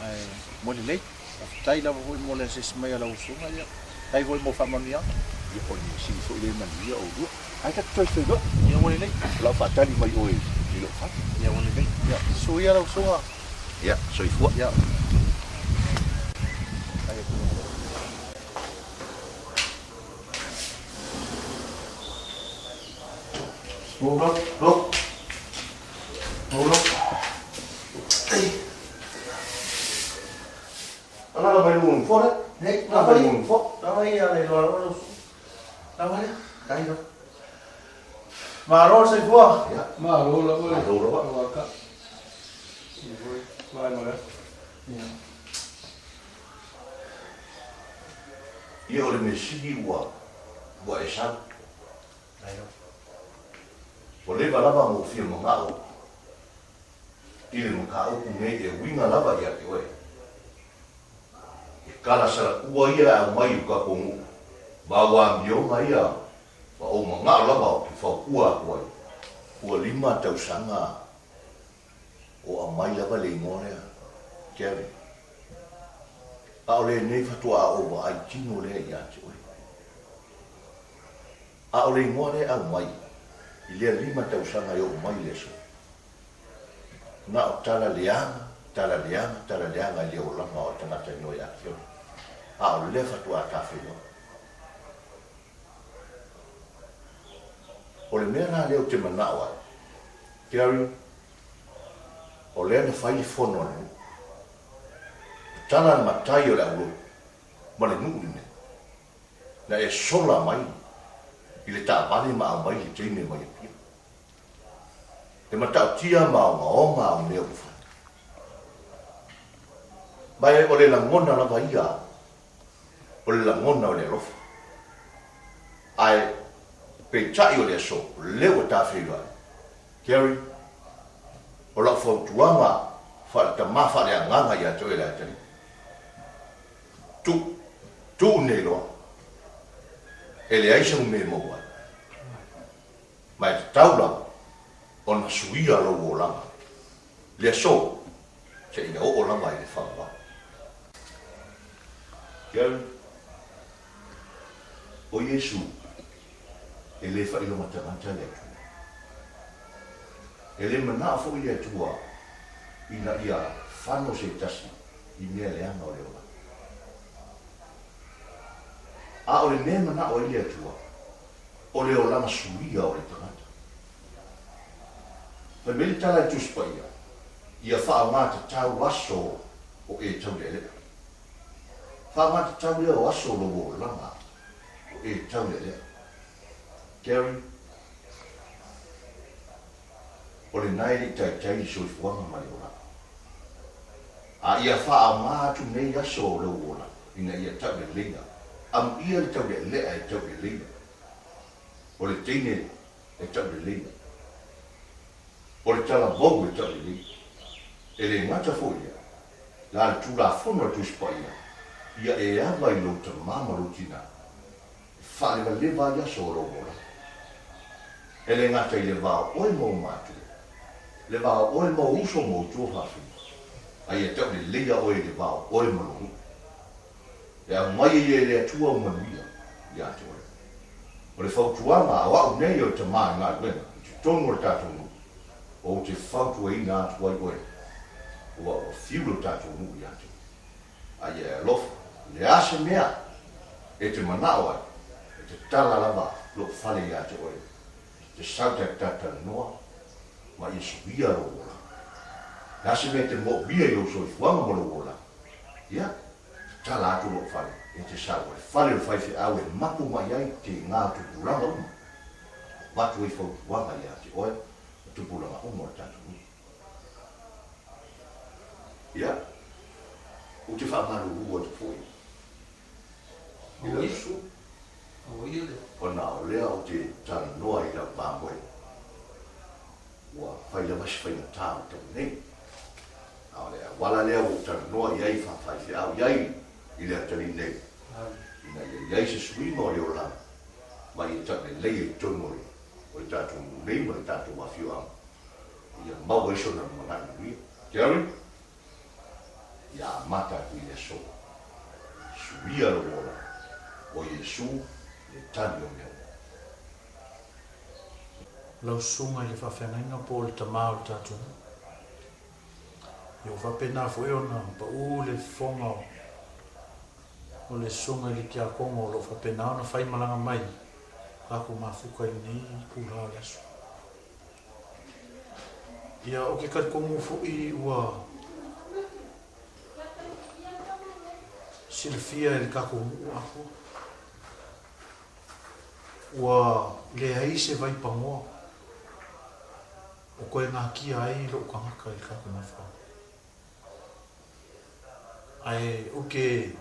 Ae mo lelei, faafetai lava foi mo le asiasi mai a lau susuga, ia faafetai foi mo faamanuiaga. Ia o le mea sili foi lea e manuia oulua. Ae ta te toe feiloai. Ia ua lelei. O lau faatali mai oe i lou fale. Ia ua lelei. Ia suia lau susuga. Ia, soifua. Ia. Hold up, look. Hold up. Ana la mai lunga fo le. Nei, la mai lunga fo. La mai ia le loa loa. La mai. Kai no. Malo soifua. Malo lava. Malo lava. Ka. Mai mai. Ia. Ia o le mea sili ua ua e sau. Ua leva lava ona ou fia manao i le mataupu nei e uiga lava ia te oe. E kalasalaua ia e aumai i lo tatou nuu, ma ua amioga ia ma ou manao lava ou te fautua atu ai. Ua lima tausaga o aumai lava le igoa lea, Gary. A o lenei faatoa ou vaai tino lea ia te oe. A o le igoa lea e aumai i lea lima tausaga e oo mai le aso, na o tala leaga, tala leaga, tala leaga i le olaga o tagata i noe Akiona. A o lea faatoa tafeiloai. O le mea la lea ou te manao ai, Gary, o lea na fai le fono a le nuu. O tala a le matai o le aulotu ma le nuu lenei, na e sola mai i le taavale ma aumai le teine mai Apia. E matautia ma ogaoga au mea ua fai. Ma e o le lagona lava ia o le lagona o le alofa. Ae Peitai o le aso, lea ua ta feiloai. Gary, O lau fautuaga faale-tama faale-agaga ia te oe le atalii, tuu, tuu nei loa, e leai sau mea e maua ai. Ma e tatau lava ona suia lou olaga le aso seia oo lava i le faavavau. Gary, O Iesu, e le faailoga tagata le Atua. E le manao foi le Atua ina ia fano se tasi i mea leaga o le olaga. A o le mea e manao ai le Atua, o le olaga suia o le tagata. Fai mai le tala i Tusi Paia, Ia faaaoga tatau aso o e taulealea. Faaaoga tatau lea o aso o lou olaga o e taulealea. Gary, O lena e le i taitai le soifuaga ma le olaga. A ia faaaoga atu nei aso o lou olaga ina ia tauleleia, amuia le taulealea e tauleleia, o le teine e tauleleia, o le talavou e tauleleia. E le gata foi lea, la le Tulafono a le Tusi Paia, ia e ava i lou tama ma lou tina, e faalevaleva ai aso o lou olaga. E le gata i le va o oe ma ou matua, le va o oe ma ou uso ma ou tuafafine, a ia tauleleia oe i le va o oe ma lou nuu. E aumai ia e le Atua ou manuia ia te oe. O le fautuaga o a'u nei o le tama i galuega i totonu o le tatou nuu, ou te fautuaina atu ai oe, ua ua fiu lo tatou nuu ia te oe. A ia e alofa, le a se mea e te manao ai, e tatala lava lou fale ia te oe, te sau ta talatalanoa ma ia suia lou olaga. Le a se mea e te moomia i lou soifuaga ma lou olaga, ia, tatala atu lou fale e te sau, o le fale o le faifeau e mapu mai ai tēnā o tupulaga uma, avatu ai fautuaga ia te oe ma tupulaga uma o le tatou nuu. Ia, ou te faamalulu atu foi i lau susu, ona o lea ou te talanoa i lau mamoe, ua fai lava si faigata o le taimi nei. A o le auala lea ua ou talanoa i ai faafaifeau i ai i le atalii nei, ina ia i ai se suiga o le olaga ma ia taulelei ai i totonu o le tatou nuu nei ma le tatou afioaga. Ia maua ai sona lumanai manuia. Gary, Ia amata atu i le aso. Suia lou ola, o Iesu le tali o mea uma. Lau susuga i le faafeagaiga po o le tama o le tatou nuu. Ia ua faapena foi ona pau le fofoga o le susuga i le tiakono o lo o faapena ona faimalaga mai tatou mafuta i lenei itula o le aso. Ia, ou te talitonu foi ua silafia e le tatou nuu atoa, ua leai se vaipanoa o toe natia ai lou tagata i le tatou mafuaaga. Ae ou te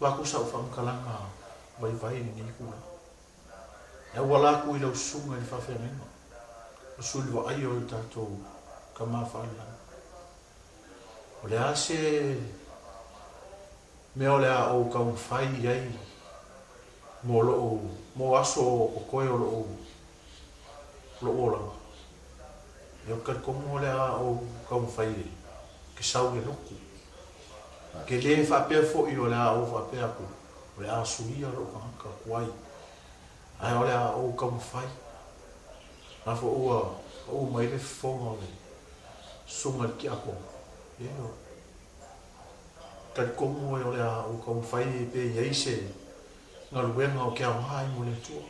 avatu sau faamatalaga vaivai i lenei itula. E auala atu i lau susuga i le faafeagaiga, o sui vaaia o le tatou tama faalelagi. O le a se mea o le a ou taumafai i ai mo lou, mo aso o totoe o lou, lou olaga? Ia ou te talitonu o le a ou taumafai e ke sau i le lotu. Ke le faapea foi o le a ou faapea atu, O le a suia lou tagata tuai, ae o le a ou taumafai. La foi ua pau mai le fofoga o le susuga i le tiakono, ioe, talitonu oe o le a ou taumafai pe i ai se galuega o ke aoga ai mo le Atua,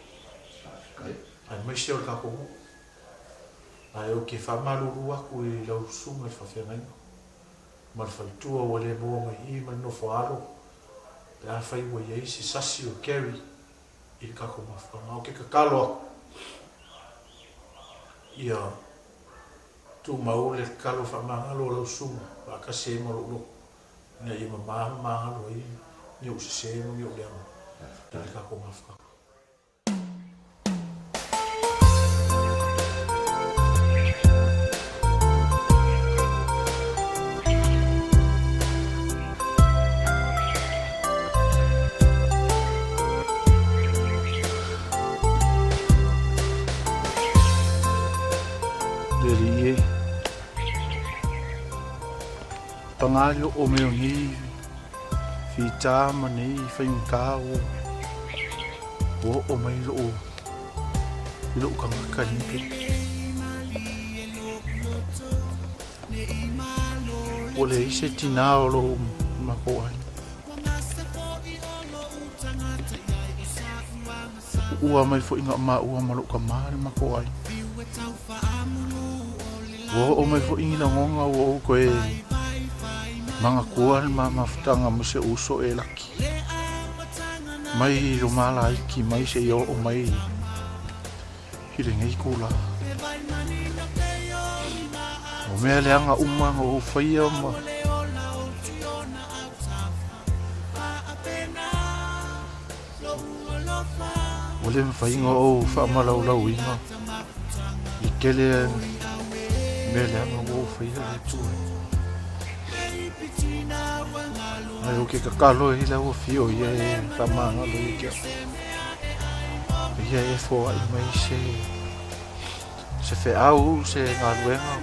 aemaise o le tatou nuu. Ae ou te faamalulu atu i lau susuga i le faafeagaiga ma le faletua ua le maua mai i i ma le nofo a alo pe afai ua i ai se sasi o Gary i le tatou mafuaaga. Ou te tatalo atu ia tumau le tatalo faamagalo a lau susuga faatasi ai ma lou loto ina ia mama ma magalo ai ni ou sese ma ni ou leaga i le tatou mafuaaga. Paga le oo mai o nei fita ma nei faigata ua oo mai lou i lou tagata i lenei taimi. Ua leai se tinā o lou matou aiga. Ua mai foi nga maua ma lou tama le matou aiga. Ua oo mai foi ni lagona ua ou toe manatua le ma mafutaga ma si ou uso e laki. Mai lo malaiki mai seia oo mai i lenei itula. O mea leaga uma na ou faia ma Ua le mafai ona ou faamalaulauina i tele mea leaga ua ou faia le Atua. Ae ou te tatalo ai lau afio ia e faamagalo ia te au. Ia e foai mai se se feau, se galuega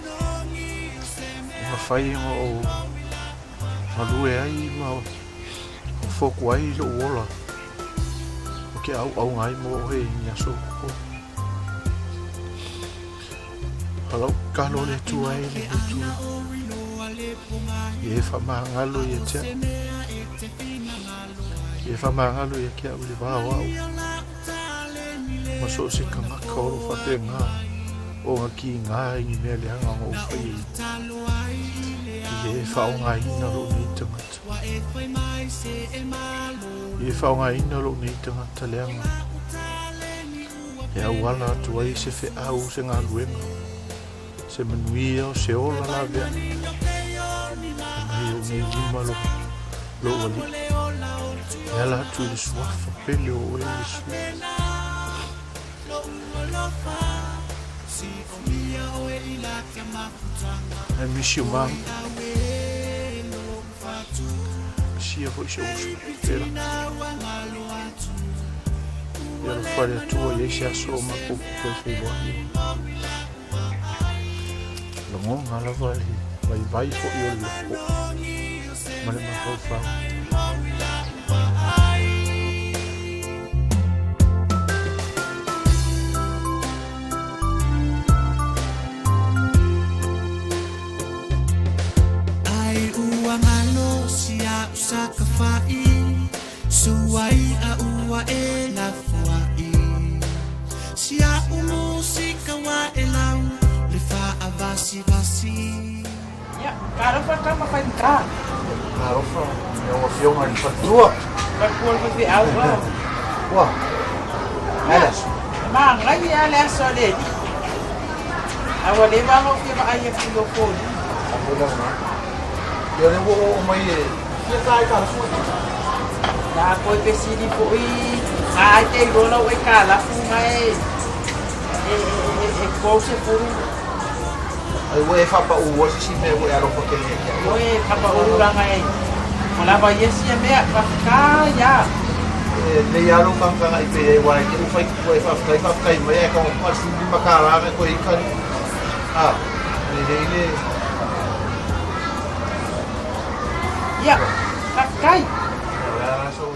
e mafai ona ou galue ai ma foku ai lou ola o ke auauna ai mo oe i ni aso o Halau kalo le Atua e le Atua. Ia e whamangalo ia te au. Ia e whamangalo ia ke au le vao au. Ma so se kangaka o lo whape ngā o ngā ki ngā i ni mea leanga ngā o whai e. Ia e whaongaina lo nei tangata. Ia e whaongaina lo nei tangata leanga. E auala atu ai se feau, se galuega, se manuia, o se ola laveai. Fai mai ou nei lima lo, lou alii. E ala atu i le suafa pele o oe Iesu. I miss you, Mom. Misia foi si ou uso pela. Ia alofa le Atua i ai se aso o makou toe feiloai ai. Lagona lava le vaivai foi o le loko ma le mafaufau. Ai ua ngalo sia usaka fa'i Suai a ua e lafoa'i Sia umu sika wa e lau Le faavasivasi. Ia, talofa tama faigata. Talofa i lau Afioga i le Faletua. Faletua le faifeau a. Ua, ai le aso. E manaia lava le aso a le alii. A ua leva ona ou fia vaai atu i lou foliga. Apo lau na. Ia lea ua oo mai e fia ta ai kalafu e. Na koe fesili foi na ai te iloa lau aikalafu na e e 30. Ai ua e faapau se si mea ua e alofa tele ia te au. Ioe, faapau langa e ua lava ia sia mea, faafetai a. E lei lava lou faamatalaga i pei ai aua e te u fai ua e faafetai faafetai mai ae tau atu $15 na e toe ita a lelei le Ia, faafetai. O le a la sou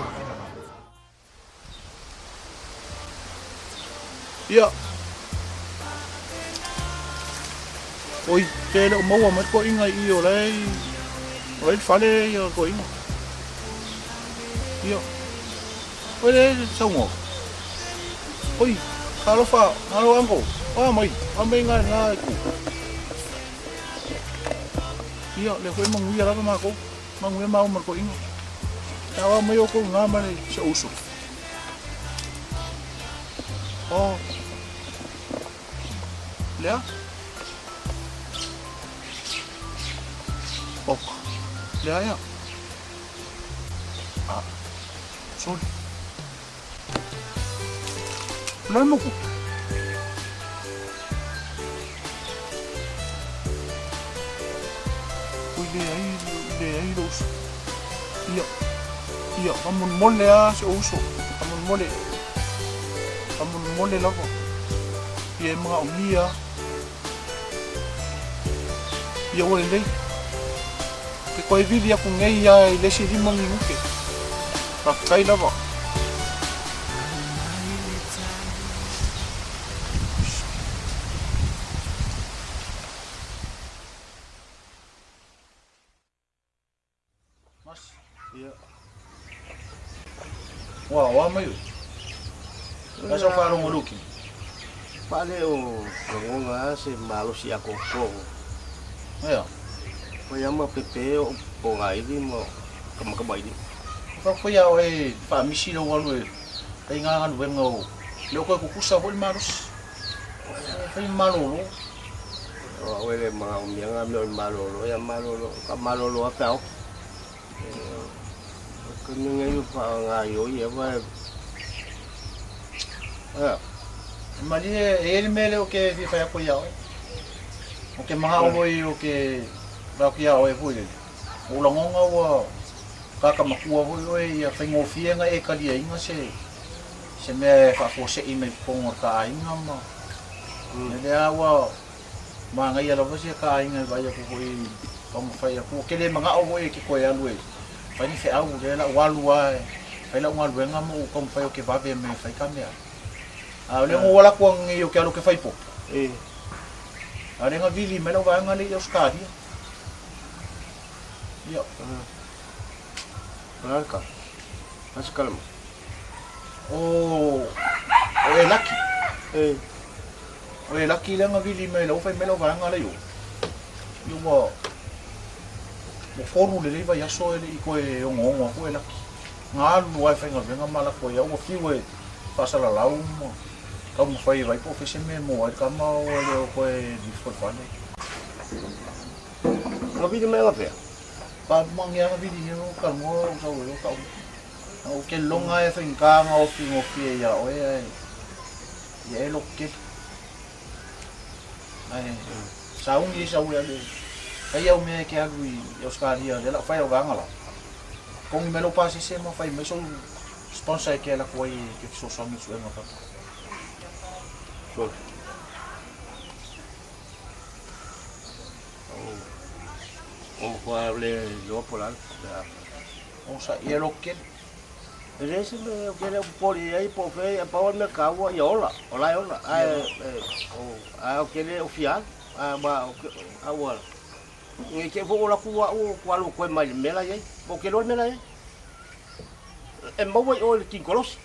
Ia. Oi, pe le o maua mai toeaiga i i o la e i, o la e i le fale ia toeaiga. Ia. Oi le saunoa. Oi, talofa, alo uncle, oa mai, oa mai nga nga e ku. Ia, lea foi e manuia lava matou. Manuia maua ma le toeaina. E aoao mai outou i na ma le si ou uso. Oh. Lea? Ok. Lea ia. Ah. Sorry. O le a le moku? Ui leai, leai lou uso. Ia, ia, faamolemole lava si ou uso, faamolemole, faamolemole lava. Ia e manaomia lava. Ia ua lelei. Ke koe vili aku nei ia i le isi 5 minute. Faafetai lava. Ua oa mai oe. Ai sau faalogo i lou kino. Pale o lagona lava se malosi atoatoa. Ea. Fai lava ma pepe o pogaili ma kamakamaili. Fai ia oe faamisi lou alu e fai ngā galuega o le o koe kukusa foi le malosi. Fai malolo. O au e le manaomia ngā mea o le malolo, ia malolo, ka malolo lava pe a oki. O ke mea nei o faagaoioi ea va e. Ea. Malie e i ai le mea lea ou te fia fai atu ai ia oe. O ke manao foi o ke vaai atu ia oe foi lele. O ou lagona ua kaka matua foi oe ia faigofie na e taliaina se se mea e faafuasei mai totonu o le ta aiga ma lea ua manaia lava sia ta aiga e vaai atu foi taumafai atu. Ou te le manao foi e te toe alu e fai ni feau, lea la ou alu lava e fai lau galuega ma ou taumafai ou te vave mai e fai ka mea. A o lea na ou alu atu ananei ou te alu ou te fai popo, a o lea na vili mai lau vaega lea i Ausetalia. Ia. O le a le tala? A se tala mai? O o e laki. E. O e laki lea na vili mai lau fai mai lau vaega lea i o. Ia ua ua 3 lelei vaiaso e le i toe onoono atu e laki. Na alu lava e faigaluega ma lako ai au ua fiu e faasalalau ma taumafai e vaai po o fea se mea e moa ai le tama ua le o toe nifo i le fale. Na vili mai anafea? Pa mange ana vili he o talanoa o sau e o tau. Ou te loga e faigata ona ofi gofie iā oe ae ia e loto tele. Ae sauni ai sau e alu e fai au mea e te alu i Ausetalia lea la u fai lau vaega la. Togi mai lou pasese ma fai mai sou sponsor e te alu atu ai e te fesoasoani i suega faapea. Sure. O fa le loa po la. O sa ia loto tele. E leai se mea ou te le o popole i ai po o fea, pau lava le mea taua ia ola, o la e ola, ae ae ou te le o fia alu, ae a ua, ne i te i foi ua alu atu au ou alu toe mai i le mea la e i ai, ou te iloa le mea la e i ai. E maua i o i le tinitolosi.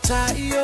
Tai o